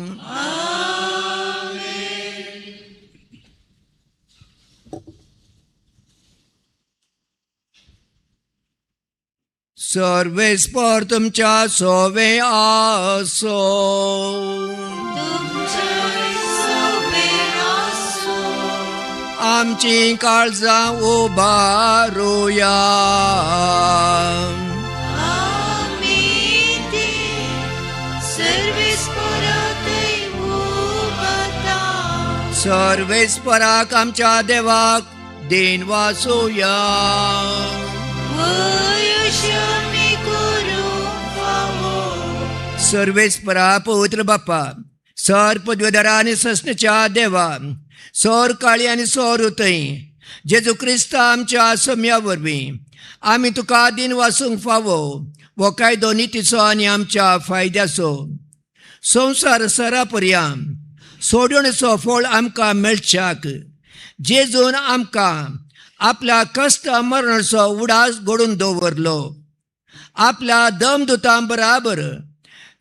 सर्वेस्पर तुमच्या सोवे आसो. आमची काळजां उबारुया. सर्वेस्पराक आमच्या देवाक then वासुया. सर्वेस्परा पवित्र बापा, सर पदवेदारा आनी ससनेच्या देवा, सौर काळी आनी सौर उतय जेजू क्रिस्ता आमच्या सम्या वरवीं आमी तुका दिन वासूंक फावो हो कायदो नितीचो आनी आमच्या फायद्याचो. संवसार सरा पर्यां सोडवणेचो फळ आमकां मेळच्याक जेजून आमकां आपल्या कश्ट मरणाचो उडास घडून दवरलो. आपल्या दमदुतां बराबर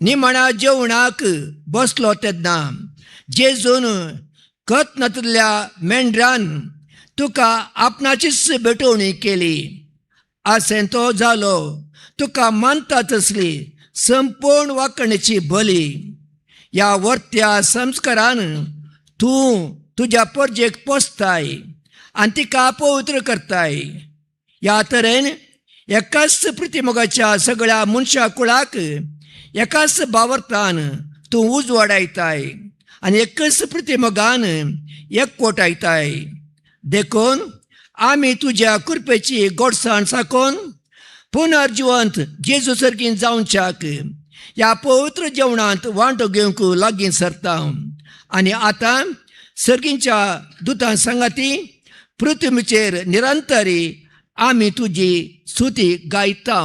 निमणा जेवणाक बसलो तेन्ना जेजून कत नातिल्ल्या मेंढरान तुका आपणाचीच भेटवणी केली. असें तो जालो तुका मानता तसली संपूर्ण वाकणेची बली. ह्या वर्त्या संस्कारान तूं तुज्या परजेक पोसताय आनी तिका पवित्र करताय. ह्या तरेन एकाच प्रतिमोगाच्या सगळ्या मनशा कुळाक एकाच बावरतान तूं उजवाडायताय आनी एकच प्रतिमोगान एकवटायताय. देखून आमी तुज्या कृपेची गोडसाण साकोन पुनर्जिवंत जेजू सारकी जावच्याक ह्या पवित्र जेवणांत वांटो घेवंक लागीं सरता. आनी आतां सर्गींच्या दुतां सांगाती पृथ्वीचेर निरंतरी आमी तुजी स्तुती गायता.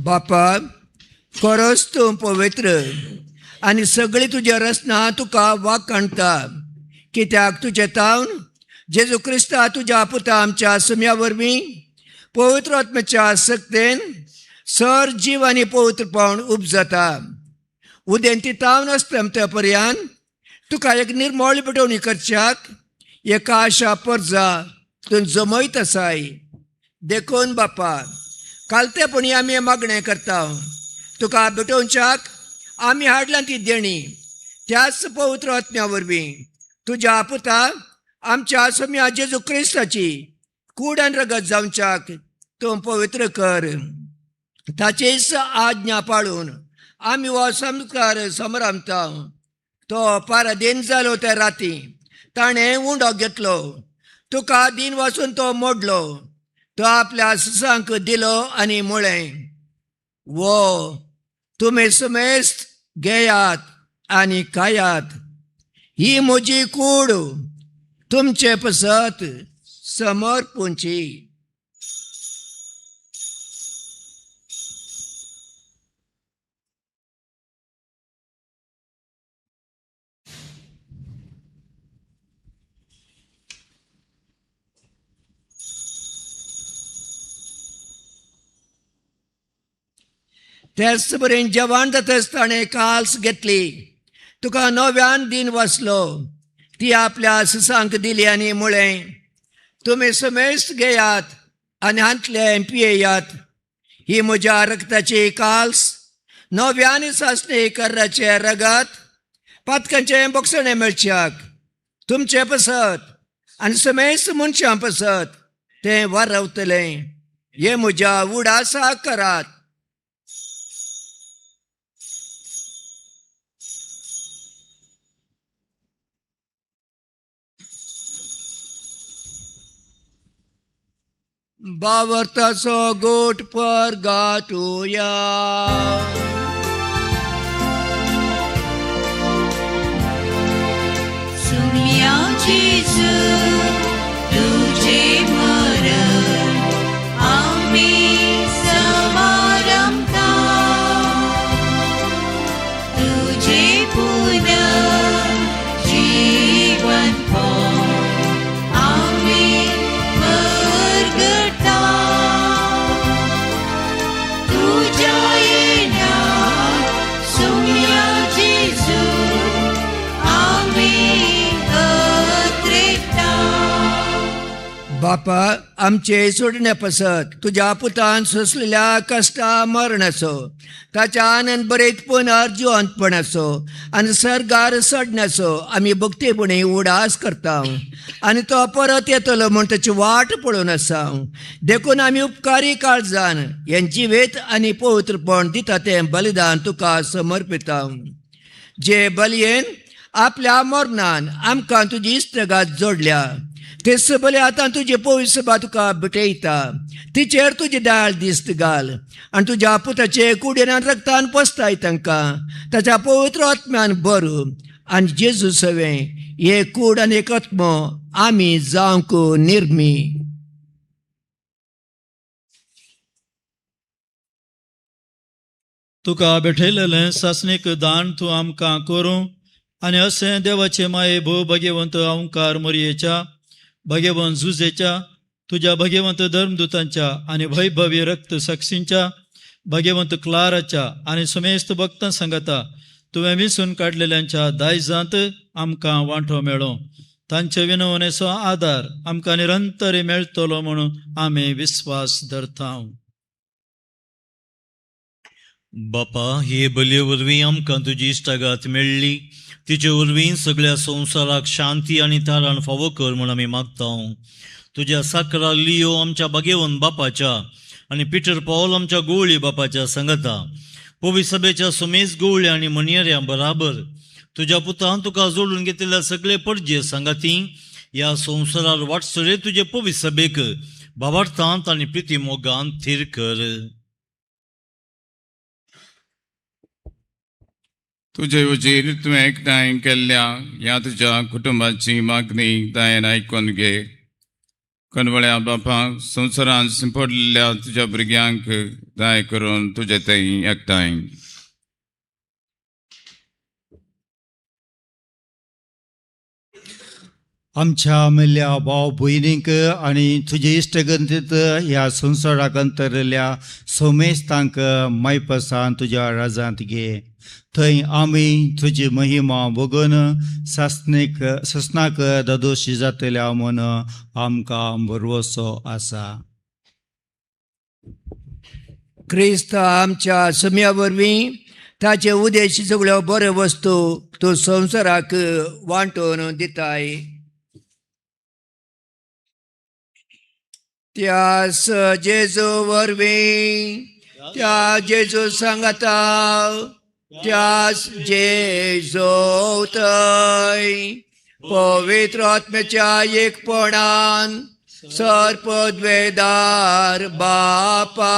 बापा, खरोच तूं पवित्र आनी सगळी तुज्या रचना तुका वाखाणता. कित्याक तुजें तावन जेजू क्रिस्ता तुज्या पुता आमच्या सुम्या वरवीं पवित्र आत्म्याच्या शक्तेन सर जीव आनी पवित्रपण उपजता. उदेंती तावन आसता पर्यंत तुका एक निर्मळ पेटोवणी करच्याक एका आशा परजा तूं जमयत आसाय. देखून बापा कालतेपणी आमी मागणें करता, तुका भेटोवच्याक आमी हाडल्या ती देणी त्याच पवित्र आत्म्या वरवीं तुज्या पुता आमच्या सोम्या जेजू क्रिस्ताची कूड आनी रगत जावच्याक तूं पवित्र कर. ताचीच आज्ञा पाळून आमी हो संस्कार समरामता. तो पारादीन जालो त्या राती ताणें उंडो घेतलो, तुका दीन वासून तो मोडलो, तो आपल्या सुसांक दिलो आनी म्हळें, वो तुमी समेस्त घेयात आनी खायात, ही म्हजी कूड तुमचे पसत समर्पूंची. त्याच बरेन जेवण जाताच ताणें काल्स घेतली, तुका नव्यान दीन वाचलो, ती आपल्या सुसांक दिली आनी म्हळें, तुमी समेस्त घेयात आनी हांतले पियेयात, ही म्हज्या रक्ताची काल्स नव्यान सासणी कर्राचे रगत पातकांचें बोगसणें मेळच्याक तुमचे पसत आनी समेस्त मनशां पसत तें वारवतलें. हे म्हज्या उडासा करात. बावर्ताचो गोट पर गातुया. सुम्या जेजू तुझे मरण आम्ही समारंभता, तुझे पुनर्जीवन आम्ही परगटा, तुझ्या येण्या सुम्या जेजू आम्ही अत्रेता. बापा आमचे सोडण्या पसत तुज्या पुतान सोंसलेल्या कश्टा मरणाचो ताच्या आनंद बरेत पुनर्जिवंतपणाचो आनी सर्गार सडण्याचो आमी भक्तीपणी उडास करता आनी तो परत येतलो म्हूण ताची वाट पळोवन आसा. देखून आमी उपकारी काळजान हें जिवेत आनी पवित्रपण दिता तें बलिदान तुका समर्पिता, जे बलयेन आपल्या मरणान आमकां तुजी इश्टगात जोडल्या ते सबले आतां तुजे पवित्र सभा तुका भेटयता. तिचेर तुजी दाळ दिस्त घाल आनी तुज्या पुताचे कुडीन रक्तान पसताय तांकां ताच्या पवित्र आत्म्यान बरू आनी जेजू सवें हे कूड आनी एक आत्मो आमी जावंक निर्मी. तुका भेटयलेलें सासणीक दान तूं आमकां करूं आनी अशें देवाचे माये भोव भगेवंत ओंकार मोरयेच्या भगेवंत जुजेच्या तुज्या भगेवंत धर्मदूतांच्या आनी वैभवी रक्त साक्षींच्या भगेवंत क्लाराच्या आनी समेस्त भक्तां सांगता तुवें विसून काडलेल्यांच्या दायजांत आमकां वांटो मेळो. तांचे विनवणेचो आदार आमकां निरंतर मेळटलो म्हणून आमी विस्वास धरता. बापा हे बलये वरवीं आमकां तुजी इश्टागात मेळ्ळी, तिचे वरवीं सगळ्या संवसाराक शांती आनी तारण फावो कर म्हूण आमी मागता. तुज्या साकरा लियो आमच्या भगेवन बापाच्या आनी पिटर पावल आमच्या गोवळी बापाच्या सांगता पवी सभेच्या सुमेज गोवळी आनी मनयेऱ्यां बराबर तुज्या पुतान तुका जोडून घेतिल्ल्या सगळे परजे सांगाती ह्या संवसारार वाटसरे तुजे पवी सभेक भावार्थांत आनी प्रिती मोगान थीर कर. तुजे उजीर तुवें एकठांय केल्ल्या ह्या तुज्या कुटुंबाची मागणी दयेन आयकून घे. कनवळ्या बापा संवसारांत शिंपडलेल्या तुज्या भुरग्यांक दया करून तुजे थंय एकठांय. आमच्या मेल्ल्या भाव भयणींक आनी तुजे इश्टगंतीत ह्या संवसाराक अंतरल्या सोमेस्तांक मायपासान तुज्या राजांत घे. थंय आमी तुजी महिमा भोगून सासणीक ससनाक दादोशी जातल्या म्हूण आमकां भरवसो आसा. क्रिस्त आमच्या सम्या वरवीं ताचे उदेशी सगळ्यो बऱ्यो वस्तू तूं संवसाराक वांटून दिताय. त्या जेजू वरवीं, त्या जेजू सांगता, त्या जेजू थंय पवित्र आत्म्याच्या एकपणान सर्पद्वेदार बापा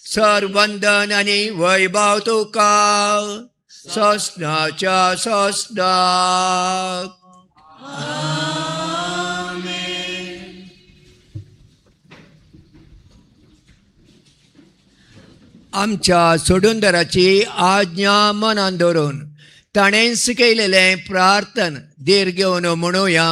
सरवंदन आनी वैभव तुका ससनाच्या ससनाक. आमच्या सोडूनदाराची आज्ञा मनान दवरून ताणें शिकयलेलें प्रार्थन धीर घेवन म्हणुया.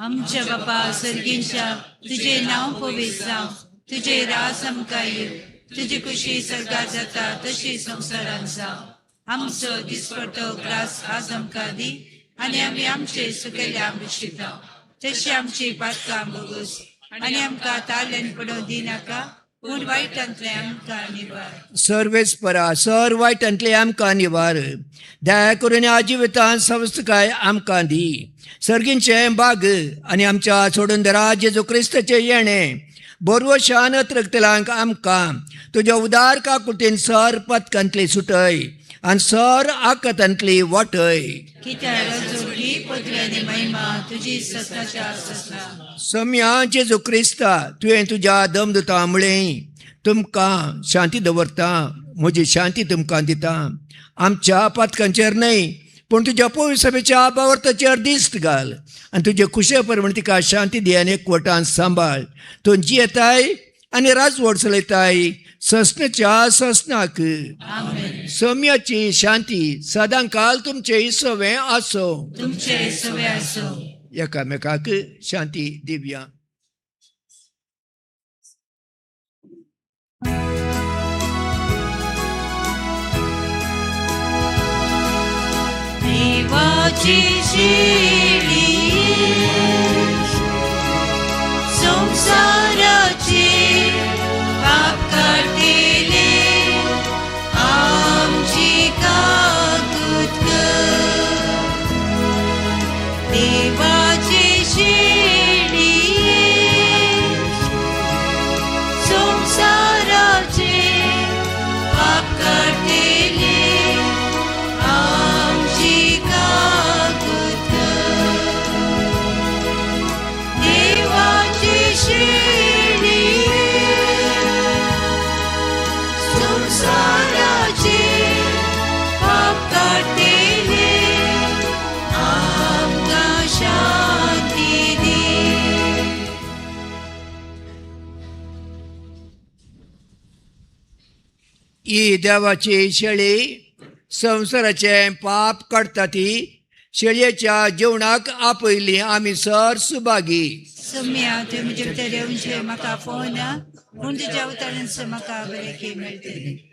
आमच्या बापा सर्गींच्या, तुझे नांव पवित्र जावं, तुझे राज आमकां येवं, तुजी खुशी सर्गात जाता तशी संवसारांत जावं. आमचो दिसपडतो ग्रास आज आमकां दी आनी आमी आमचे सुकेल्या विशिता तशी आमची पातकां भोगोस आनी आमकां ताल्यान पडोवं दिनाका, पूण वायटांतलें आमकां निवार. सर्वेस्परा सर वायटांतलें आमकां निवार. दया करून ह्या जिवितांत सवस्तकाय आमकां दी. सर्गींचें बाग आनी आमच्या सोडूनदारा जेजू क्रिस्ताचें येणें बोरवशान अत्रकतलांक आमकां तुज्या उदार काकुटीन सर पदकांतली सुटय आनी सर आकातांतली वाटय. सम्या जेजू क्रिस्ता, तुवें तुज्या दमदुता म्हळें तुमकां शांती दवरता, म्हजी शांती तुमकां दिता. आमच्या पातकांचेर न्हय पूण तुज्या पवित्र सभेच्या बावर्ताचेर दिस्त घाल आनी तुजे खुशे प्रमाण तिका शांती दी आनी एकवटान सांबाळ. तूं जियेताय आनी राजवट चलयताय ससनाच्या ससनाक. सम्याची शांती सदां काल तुमचे इसवे आसो. तुमचे इसवे आसो. एकामेकाक शांती दिवया. देवाची शिडी संसाराची पाप काडटिले आमची काकूत कर. देवाची शिडी संसाराची पाप काडटिले आमची काकूत कर. देवाची शिडी संसाराचे पाप काडटिले आमकां शांती दी. ही देवाची शेळी संवसाराचें पाप काडटा ती शेळयेच्या जेवणाक आपयली आमी सर सुभागी. सम्या तुवें म्हजे भितर येवचें म्हाका आफोवना, पूण तुज्या उतरांचो म्हाका बरें मेळटलें.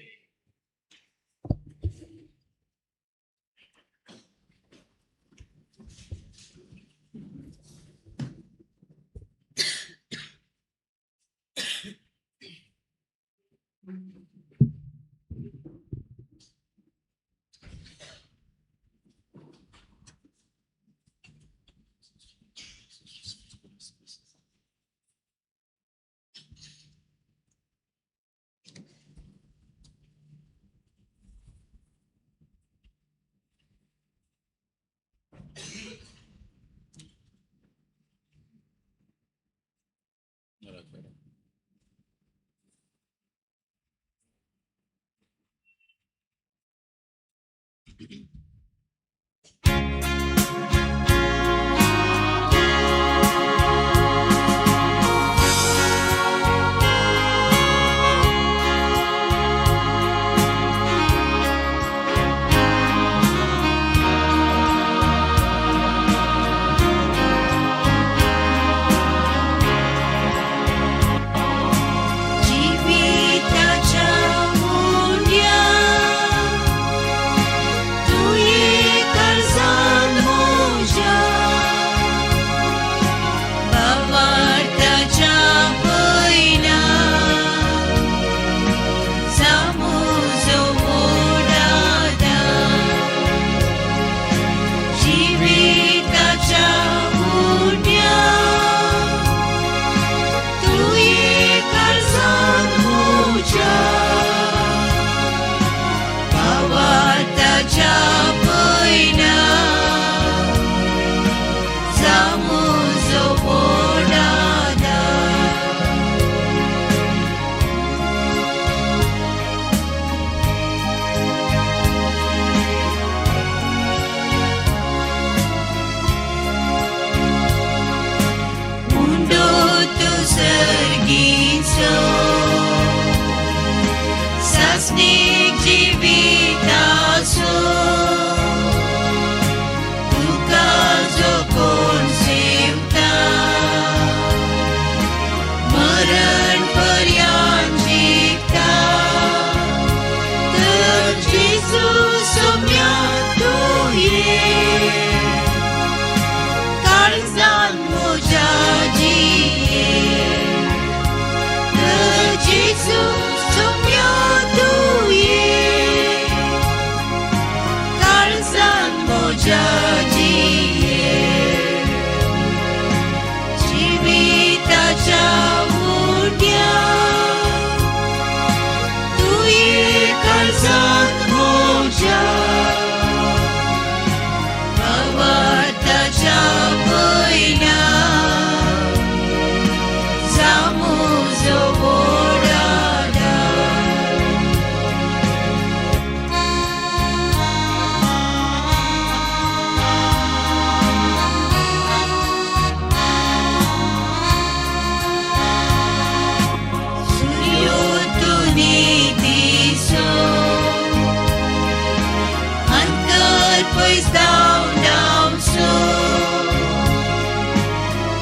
पयस धांव धांव सो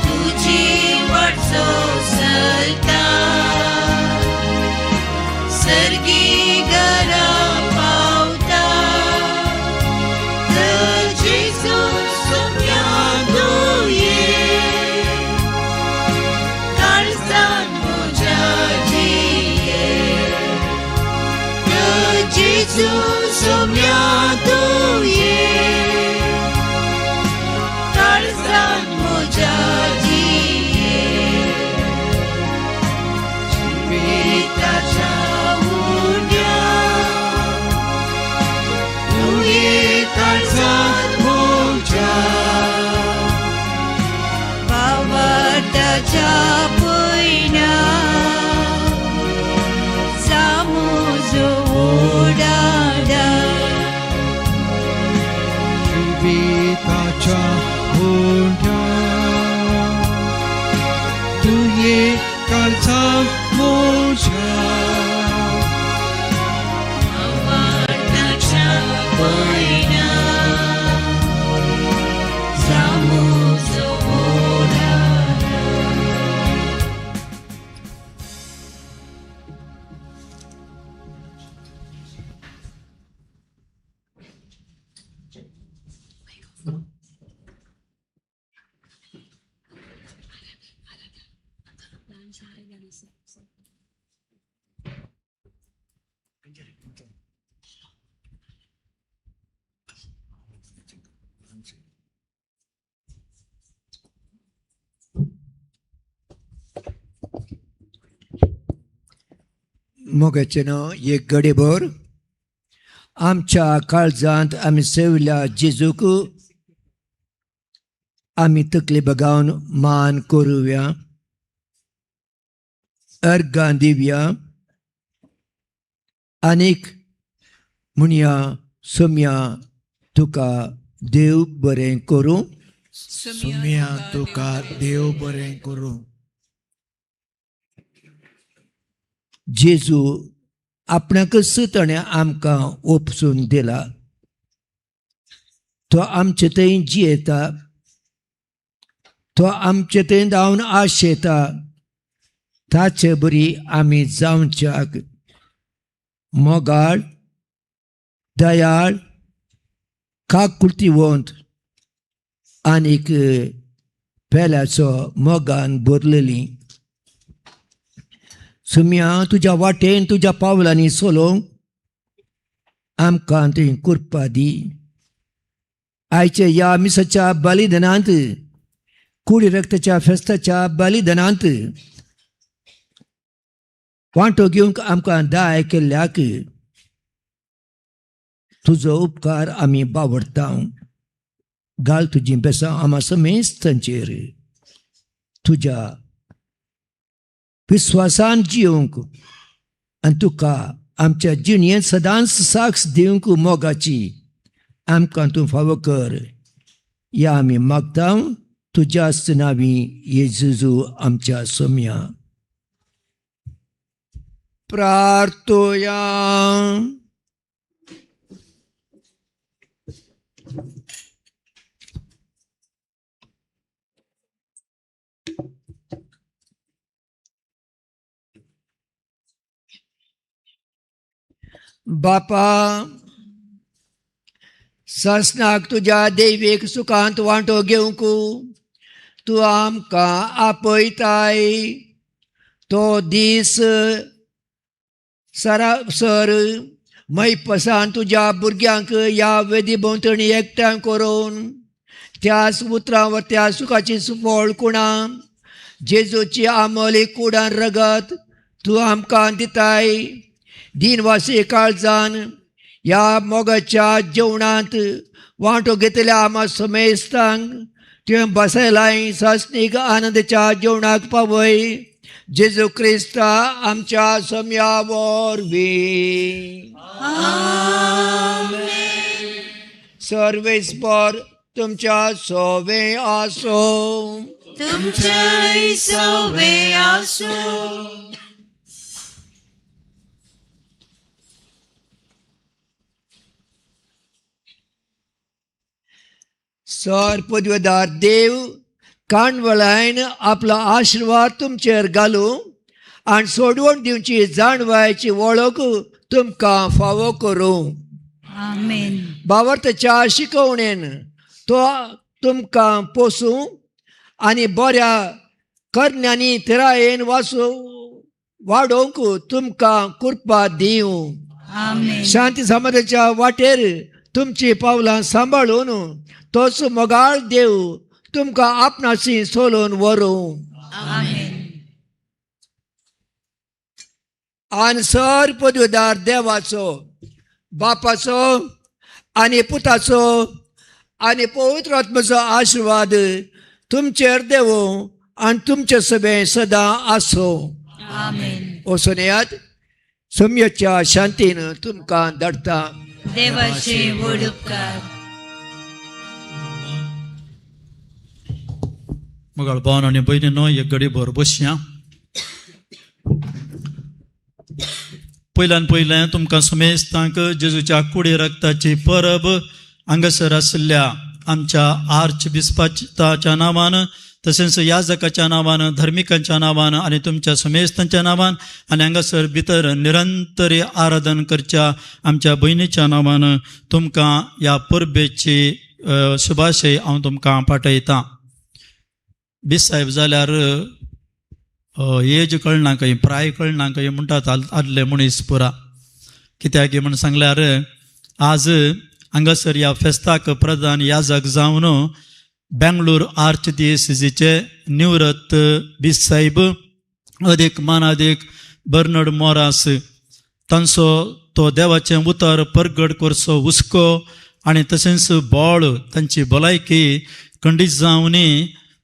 तुजी वाट चलता सर्गी घरा पावता तर जेजू सोम्या दुये काळजान म्हज्या जिये तर जेजू सोम्या दुये काळजान म्हज्या जिये जिविताच्या उण्या तुये काळजान म्हज्या बावाटाच्या पयना जामुजो ओडाडा जिविताच्या उण्या तुये काळजान म्हज्या बावाटाच्या पयना जामुजो ओडाडा. मोगाचें न्हू एक घडीभर आमच्या काळजांत आमी सेवल्या जेजूक आमी तकली बगावन मान करुया, अर्गां दिवया आनीक म्हणया सोम्या तुका देव बरें करूं. सोम्या तुका देव बरें करूं. जेजू आपणाकच ताणें आमकां ओपसून दिला, तो आमचे थंय जियेता, तो आमचे थंय धांवन आशेता, ताचे बरी आमी जावच्याक मोगाळ, दयाळ, काकुळतीवंत आनीक पेल्याचो मोगान भरलेली. सुम्या तुज्या वाटेन तुज्या पावलांनी चलोवंक आमकां तुवें कृपा दी. आयच्या ह्या मिसाच्या बलिदानांत, कुडी रक्ताच्या फेस्ताच्या बलिदानांत वांटो घेवंक आमकां दाय केल्ल्याक तुजो उपकार आमी बावडटा. घाल तुजी बेसां आमा समेस्तांचेर, तुज्या विस्वासान जिवंक आनी तुका आमच्या जिणेंत सदांच साक्ष दिवंक मोगाची आमकां तूं फावो कर. ह्या आमी मागता तुज्याच नांवी जेजू आमच्या सोम्या. प्रार्थोया. बापा, सासनाक तुज्या दैवीक सुखांत वांटो घेवंक तूं आमकां आपयताय. तो दीस सरासर मैपसान तुज्या भुरग्यांक ह्या वेदी भोंवतणी एकठांय करून त्याच उतरां वा त्या सुखाची सुफळ कुणां जेजूची आमोली कुडान रगत तूं आमकां दिताय. दिनवासी काळजान ह्या मोगाच्या जेवणांत वांटो घेतल्या आमा समेस्तांक तुवें बसयलाय सासणीक आनंदाच्या जेवणाक पावय. जेजू क्रिस्ता आमच्या सोम्या वरवीं. सर्वेस्पर तुमच्या सोवे आसो. तुमच्या सोवे आसो. सर पदवेदार देव काणवळायन आपलो आशिर्वाद तुमचेर घालूं आनी सोडवण दिवची जाणवायची वळख तुमकां फावो करूं. आमेन. भावार्थाच्या शिकवणेन तो तुमकां पोसूं आनी बऱ्या करण्यांनी थिरायेन वासू वाडोवंक तुमकां कृपा दिवं. शांती समाजाच्या वाटेर तुमची पावलां सांबाळून तोच मोगाळ देव तुमकां आपणाशी सोलून व्हरूं. आनी सर पदवीदार देवाचो, बापाचो आनी पुताचो आनी पवित्र आत्म्याचो आशिर्वाद तुमचेर देवूं आनी तुमचे सभें सदां आसूं. वचून येयात, सम्यच्या शांतीन तुमकां धाडटा. देवाचे व्हड उपकार. मगाळ भावन आनी भयणीनो, एक घडी भर बसया. पयल्यान पयलें तुमकां समेस्तांक जेजूच्या कुडी रक्ताची परब हांगासर आशिल्ल्या आमच्या आर्च बिस्पाच्या नांवान, तशेंच याजकाच्या नांवान, धर्मिकांच्या नांवान आनी तुमच्या समेस्तांच्या नांवान आनी हांगासर भितर निरंतर आराधन करच्या आमच्या भयणीच्या नांवान तुमकां ह्या परबेची शुभाशय हांव तुमकां पाठयतां. बीस साहेब जाल्यार एज कळना खंय, प्राय कळना खंय म्हणटात आदले मनीस पुरा. कित्याक म्हण सांगल्यार आज हांगासर ह्या फेस्ताक प्रधान याजक जावन बेंगलोर आर्च दियसिजीचे निवृत्त बीस साहेब अदीक मानादीक बर्नड मोरास तांचो तो देवाचें उतर परगट करचो हुस्को आनी तशेंच बळ तांची भलायकी खंडीत जावनी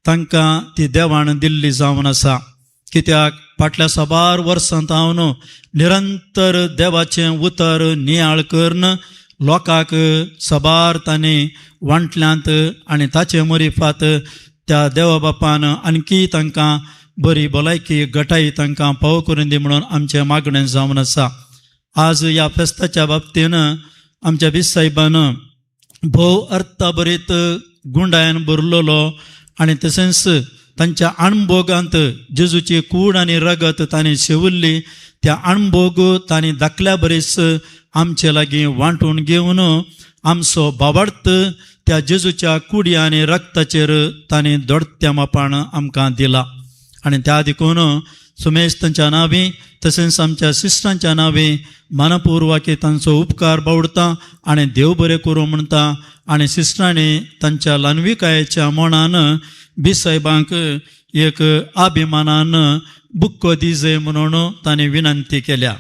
तांकां ती देवान दिल्ली जावन आसा. कित्याक फाटल्या साबार वर्सांत हांव निरंतर देवाचें उतर नियाळ करून लोकांक साबार तांणी वांटल्यांत आनी ताचे मरिफात त्या देवा बापान आणखी तांकां बरी भलायकी गटाई तांकां पाव करून दी म्हणून आमचें मागणें जावन आसा. आज ह्या फेस्ताच्या बाबतीन आमच्या बीस साहेबान भोव अर्थाभरीत गुंडायन भरलेलो आनी तशेंच तांच्या अणभोगांत जेजूची कूड आनी रगत तांणी शेवल्ली त्या अणभोग तांणी दाखल्या बरीच आमचे लागीं वांटून घेवन आमचो बाबार्थ त्या जेजूच्या कुडी आनी रक्ताचेर तांणी दोडत्या मापान आमकां दिला. आनी त्या देखून सुमेश तांच्या नांवी तशेंच आमच्या सिस्टरांच्या नांवी मनपूर्वाकी तांचो उपकार बावडता आनी देव बरें करूं म्हणटा. आनी सिस्टरांनी तांच्या ल्हानविकायेच्या मनान बीस साहेबांक एक अभिमानान बुक्को दिजय म्हणून तांणी विनंती केल्या.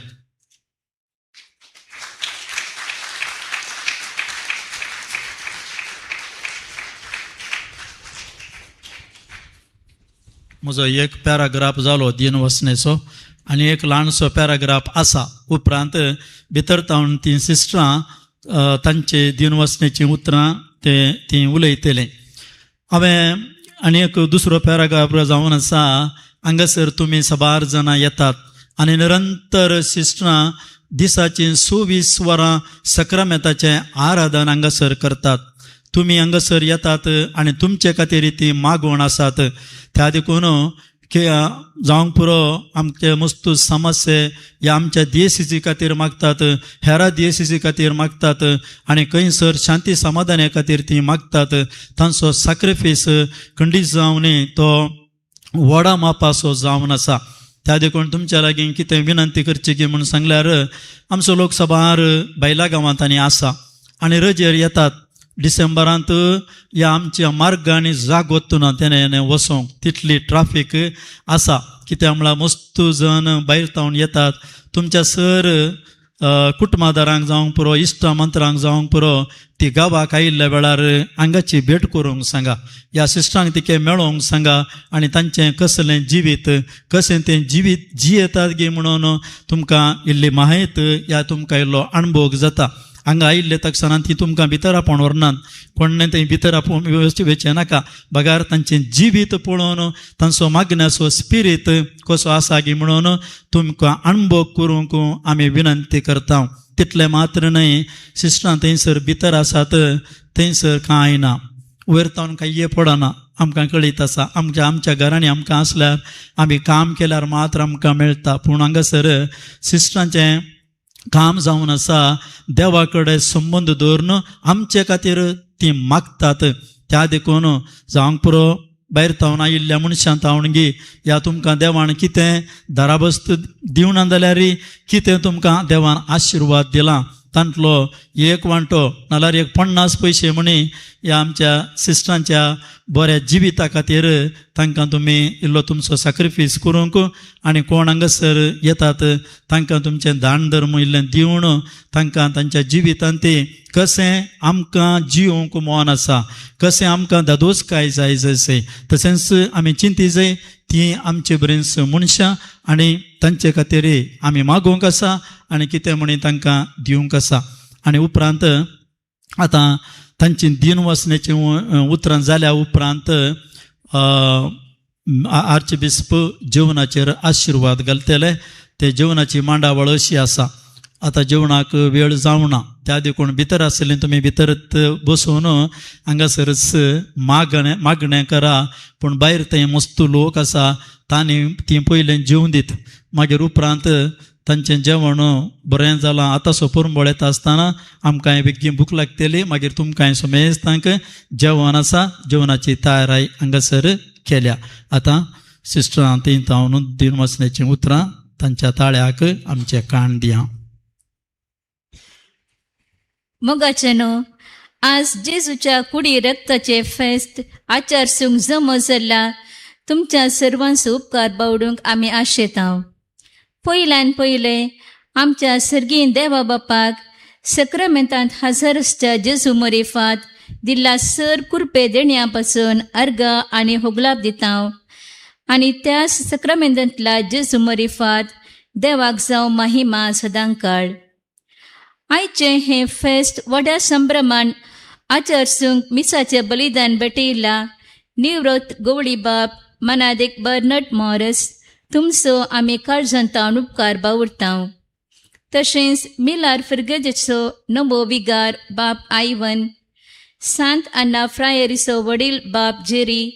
म्हजो एक पॅराग्राफ जालो दिन वसणेचो आनी एक ल्हानसो पॅराग्राफ आसा. उपरांत भितर तावन तीं सिस्टरां तांचे दिन वसणेचीं उतरां ते तीं उलयतलीं. हांवें आनी एक दुसरो पॅराग्राफ जावन आसा. हांगासर तुमी साबार जाणां येतात आनी निरंतर सिस्टरां दिसाचीं 24 वरां सक्रामेताचें आराधन हांगासर करतात. तुमी हांगासर येतात आनी तुमचे खातीर ती मागवण आसात. त्या देखून की जावंक पुरो आमचे मस्तू समस्ये ह्या आमच्या दियेसीसी खातीर मागतात, हेरा दियेसीसी खातीर मागतात आनी खंयसर शांती समाधाना खातीर ती मागतात. तांचो साक्रिफीस खंडीत जावनी तो व्हडा मापासो जावन आसा. त्या देखून तुमच्या लागीं कितें विनंती करची की म्हूण सांगल्यार आमचो लोक साबार बायला गांवांत आनी आसा आनी रजेर येतात. डिसेंबरांत ह्या आमच्या मार्गांनी जागोत ना तेणें वचोंक तितली ट्राफीक आसा. कित्याक म्हळ्यार मस्तू जण भायर तावन येतात. तुमच्या सर कुटुंबादारांक जावंक पुरो, इश्टा मंत्रांक जावंक पुरो, ती गांवाक आयिल्ल्या वेळार हांगाची भेट करूंक सांगा, ह्या सिस्टरांक तिके मेळोवंक सांगा आनी तांचें कसलें जिवीत कशें तें जिवीत जियेतात गे म्हणून तुमकां इल्ली माहित ह्या तुमकां इल्लो अणभोग जाता. हांगा आयिल्ले तक्षणान ती तुमकां भितर आपोवन व्हरनात, कोणें थंय भितर आपोवन वेवस्थीत वचचें नाका. बगार तांचें जिवीत पळोवन तांचो मागण्याचो स्पिरीत कसो आसा गी म्हणून तुमकां अणभव करूंक आमी विनंती करता. तितलें मात्र न्हय, सिस्टरां थंयसर भितर आसात थंयसर कांय ना. वयर तावन कांय पडना. आमकां कळीत आसा आमच्या आमच्या घरांनी आमकां आसल्यार आमी काम केल्यार मात्र आमकां मेळटा. पूण हांगासर सिस्टरांचें काम जावन आसा देवा कडेन संबंद दवरून आमचे खातीर ती मागतात. त्या देखून जावंक पुरो भायर तावन आयिल्ल्या मनशां तावन गी ह्या तुमकां देवान कितें दाराबस्त दिवना जाल्यार कितें तुमकां देवान आशिर्वाद दिला तांतलो एक वांटो नाल्यार एक 50 पयशे म्हणी ह्या आमच्या सिस्टरांच्या बऱ्या जिविता खातीर तांकां तुमी इल्लो तुमचो सॅक्रिफायस करूंक आनी कोण हांगासर येतात तांकां तुमचें दान धर्म इल्लें दिवन तांकां तांच्या जिवितांत ती कशें आमकां जिवंक मन आसा, कशें आमकां दादोसकाय जाय जशें तशेंच आमी चिंती जाय ती आमचे बरेंच मनशां आनी तांचे खातीर आमी मागोवंक आसा आनी कितें म्हणी तांकां दिवंक आसा. आनी उपरांत आतां तांची दिन वसण्याची उतरां जाल्या उपरांत आर्चबिस्प जेवणाचेर आशिर्वाद घालतले. ते जेवणाची मांडावळ अशी आसा. आतां जेवणाक वेळ जावना त्या देखून भितर आशिल्लें तुमी भितरच बसून हांगासरच मागणें करा. पूण भायर थंय मस्त लोक आसा तांणी ती पयलें जेवण दीत मागीर उपरांत तांचें जेवण बरें जालां. आतां सोपूर येता आसतना आमकां बेगीन भूक लागतली मागीर तुमकां समेस्तांक जेवण आसा जेवणाची तयाराय हांगासर केल्या. आतां सिस्टरां थंय तावन दिन वसण्याचीं उतरां तांच्या ताळ्याक आमचें कान दिया. मोगाचे न्हू आज जेजूच्या कुडी रक्ताचे फेस्त आचारसूंक जमो जाल्ला तुमच्या सर्वांचो उपकार बावडूंक आमी आशेतांव. पयल्यान पयले आमच्या सर्गीन देवा बापाक सक्रामेंतांत हजर आसच्या जेजू मरिफात दिल्ला सर कुरपे देण्या पासून अर्गा आनी होगलाप दितांव आनी त्या सक्रामेंतांतला जेजू मरिफात देवाक जावं महिमा सदांकाळ. आयचें हें फेस्त व्हड्या संभ्रमान आचरसूंक मिसाचें बलिदान भेटयला निवृत्त गोवळी बाप मनादेक बर्नट मॉरस तुमचो आमी काळजांत उपकार बावुरतांव. तशेंच मिलार फिर्गजेचो नवो विगार बाप आयवन, सांत अन्ना फ्रायरीचो वडील बाप जेरी,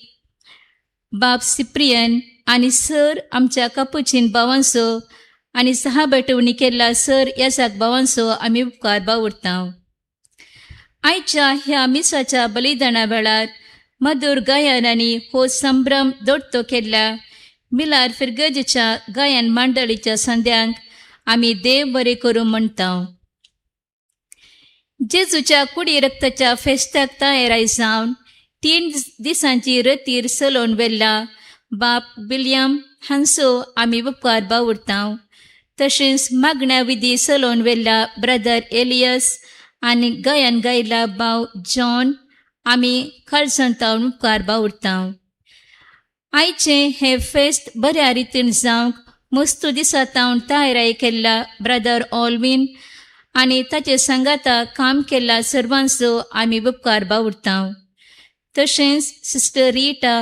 बाप सिप्रियन आनी सर आमच्या कापुचीन भावांचो आनी सहा भेटवणी केल्ला सर यासाक भावांचो आमी उपकार बावुरतांव. आयच्या ह्या मिसाच्या बलिदाना वेळार मधुर गायनांनी हो संभ्रम दोडतो केल्ला मिलार फिर्गजेच्या गायन मंडळीच्या संद्यांक आमी देव बरें करूं म्हणटाव. जेजूच्या कुडी रक्ताच्या फेस्ताक तयाराय जावन 3 दिसांची रतीर चलोवन व्हेल्ला बाप विलियम हांचो आमी उपकार बावुरतांव. तशेंच मागण्या विधी चलोवन व्हेल्ला ब्रदर एलियस आनी गायन गायला भाव जॉन आमी काळजांतावन उपकार बावुरतांव. आयचें हें फेस्त बऱ्या रितीन जावंक मस्तू दिसा तावन तयाराय केल्ला ब्रदर ऑलवीन आनी ताचे सांगाता काम केल्ला सर्वांचो आमी उपकार बावुरतांव. तशेंच सिस्टर रिटा,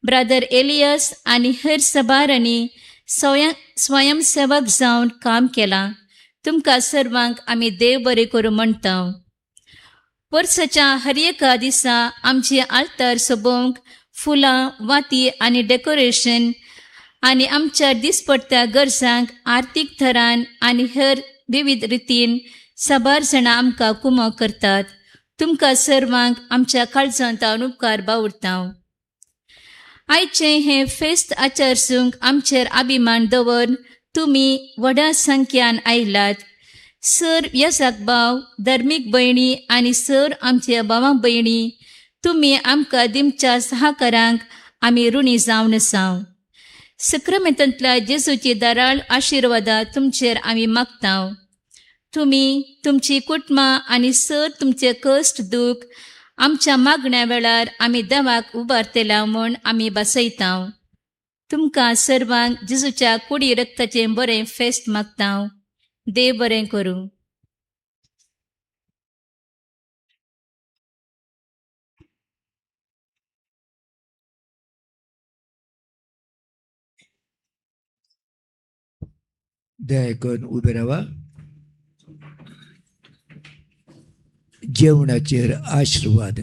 ब्रदर एलियस आनी हेर सभारांनी स्वयंसेवक जावन काम केलां. तुमकां सर्वांक आमी देव बरें करूं म्हणटाव. वर्साच्या हर एका दिसा आमचे आल्तार सोबोवंक फुलां, वाती आनी डेकोरेशन आनी आमच्या दिसपट्ट्या गरजांक आर्थीक थरान आनी हेर विविध रितीन साबार जाणां आमकां कुमक करतात. तुमकां सर्वांक आमच्या काळजांत उपकार बावुरतांव. आयचें हें फेस्त आचरसूंक आमचेर अभिमान दवर तुमी व्हडा संख्यान आयलात. सर येसाक भाव, धर्मीक भयणी आनी सर आमच्या भावां भयणी तुमी आमकां दिमच्या सहकारांक आमी ऋणी जावन आसाव. सक्रामेंतांतल्या जेजूची दराळ आशिर्वादा तुमचेर आमी मागतांव. तुमी तुमची कुटुंबां आनी सर तुमचे कश्ट दूख आमच्या मागण्या वेळार आमी देवाक उबारतल्या म्हूण आमी बसयतांव. तुमकां सर्वांक जेजूच्या कुडी रक्ताचें बरें फेस्त मागतांव. देव बरें करूं. दया करून उबे रावा. जेवणाचेर आशीर्वाद.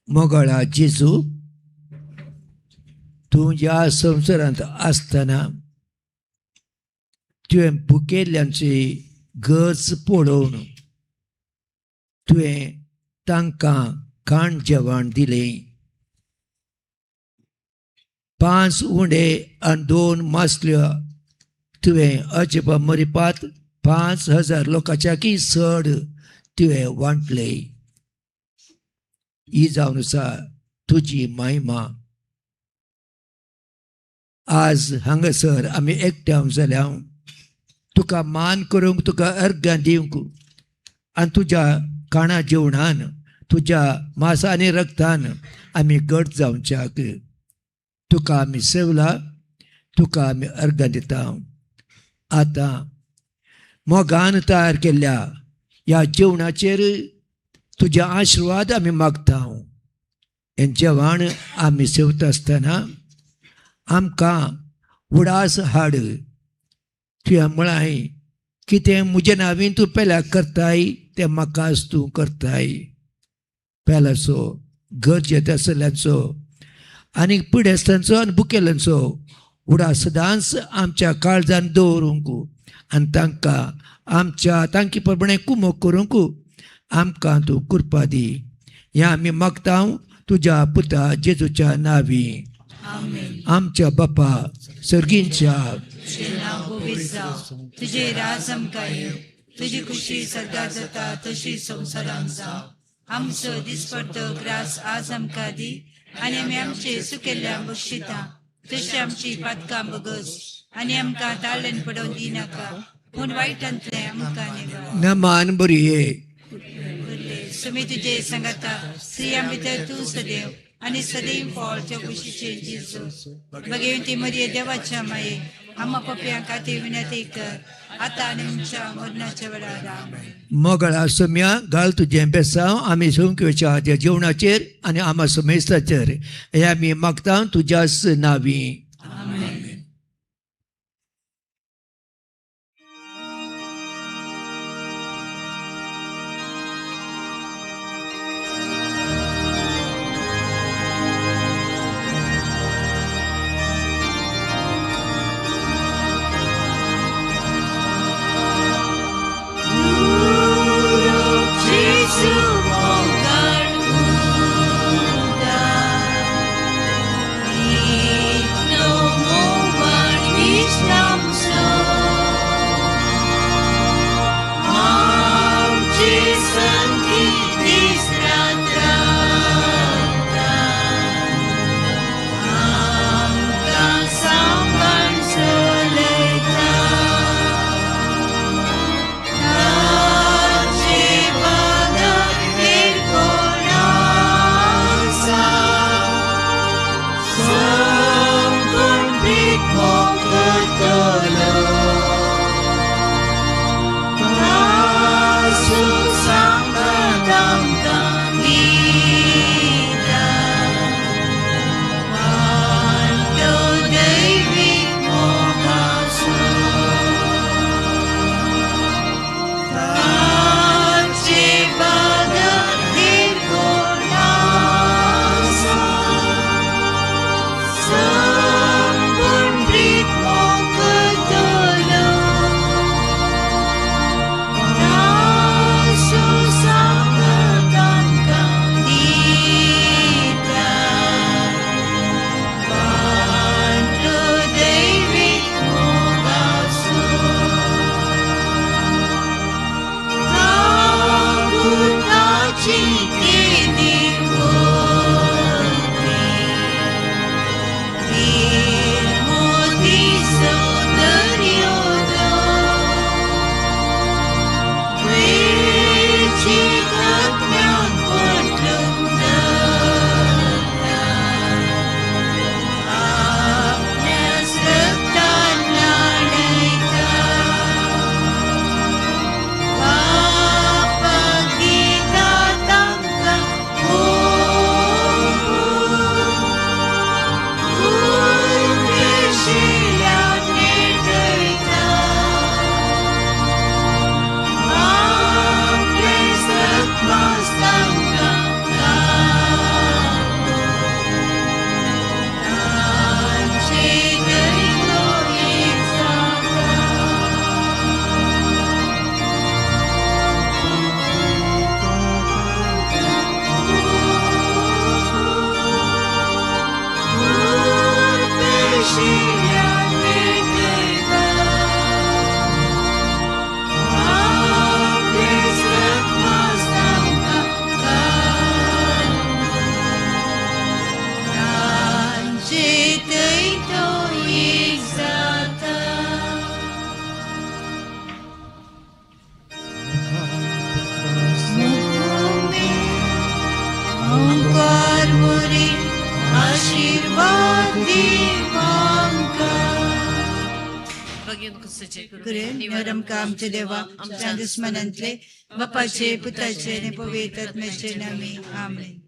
मोगाळा जेजू, तूं ह्या संवसारांत आसतना तुवें भुकेल्ल्यांची गरज पळोवन तुवें तांकां खाण जेवण दिलें. 5 उंडे आनी 2 मासल्यो तुवें अजबा मरिपात 5000 लोकांच्याकी चड तुवें वांटले. ही जावन आसा तुजी महिमा. आज हांगासर आमी एकठांय जाल्या तुका मान करूंक, तुका अर्घ्यां दिवंक आनी तुज्या खाणा जेवणान, तुज्या मांस आनी रक्तान आमी घट जावच्याक तुका आमी सेवला, तुका आमी अर्घ्यां दिता. आतां मोगान तयार केल्ल्या ह्या जेवणाचेर तुजे आशिर्वाद आमी मागता. हें जेवण आमी सेवता आसतना आमकां उडास हाड. तुवें म्हळां कितें म्हजे नांवान तूं पेल्याक करताय तें म्हाकाच तूं करताय. पेल्याचो, गरजेत आसल्यांचो आनी पिडेस्तांचो आनी भुकेल्यांचो उडास सदांच आमच्या काळजान दवरूंक आनी तांकां आमच्या तांकी प्रमाणे कुमक करूंक आमकां तूं कृपा दी. हें आमी मागता तुज्या पुता जेजूच्या नांवी. आमच्या बापा सर्गींच्या, तुझे राज आमकां येवं, तुजी खुशी सर्गात जाता तशी संवसारांत जावं. आमचो दिसपडतो ग्रास आज आमकां दी आनी आमी आमचे सुकेल्ल्या बक्षिता तशी आमची पातकां बगस आनी आमकां ताळेन पडोवन दिनाका, पूण वायटांतलें आमकां निवार. नमान बरी सुमी तुजे सांगाता, स्त्रियां भितर तूं सदैव आनी सदैव फळ त्या खुशीचे जेजू. भगवती मरिये देवाच्या माये, आम्हा पप्यां खातीर विनंती कर आतां आनी आमच्या मरणाच्या वेळार. आमेन. मोगाळा सोम्या, घाल तुजें बेसांव आमी संवकेच्या त्या जेवणाचेर आनी आमा समेस्ताचेर. हें आमी मागता तुज्याच नांवी. Bye. आशीर्वाद दी आमकां. निवर आमकां आमच्या देवा, आमच्या दुस्मनांतले, बापाचे, पुताचे आनी पवित्र आत्म्याचे नामे. आमेन.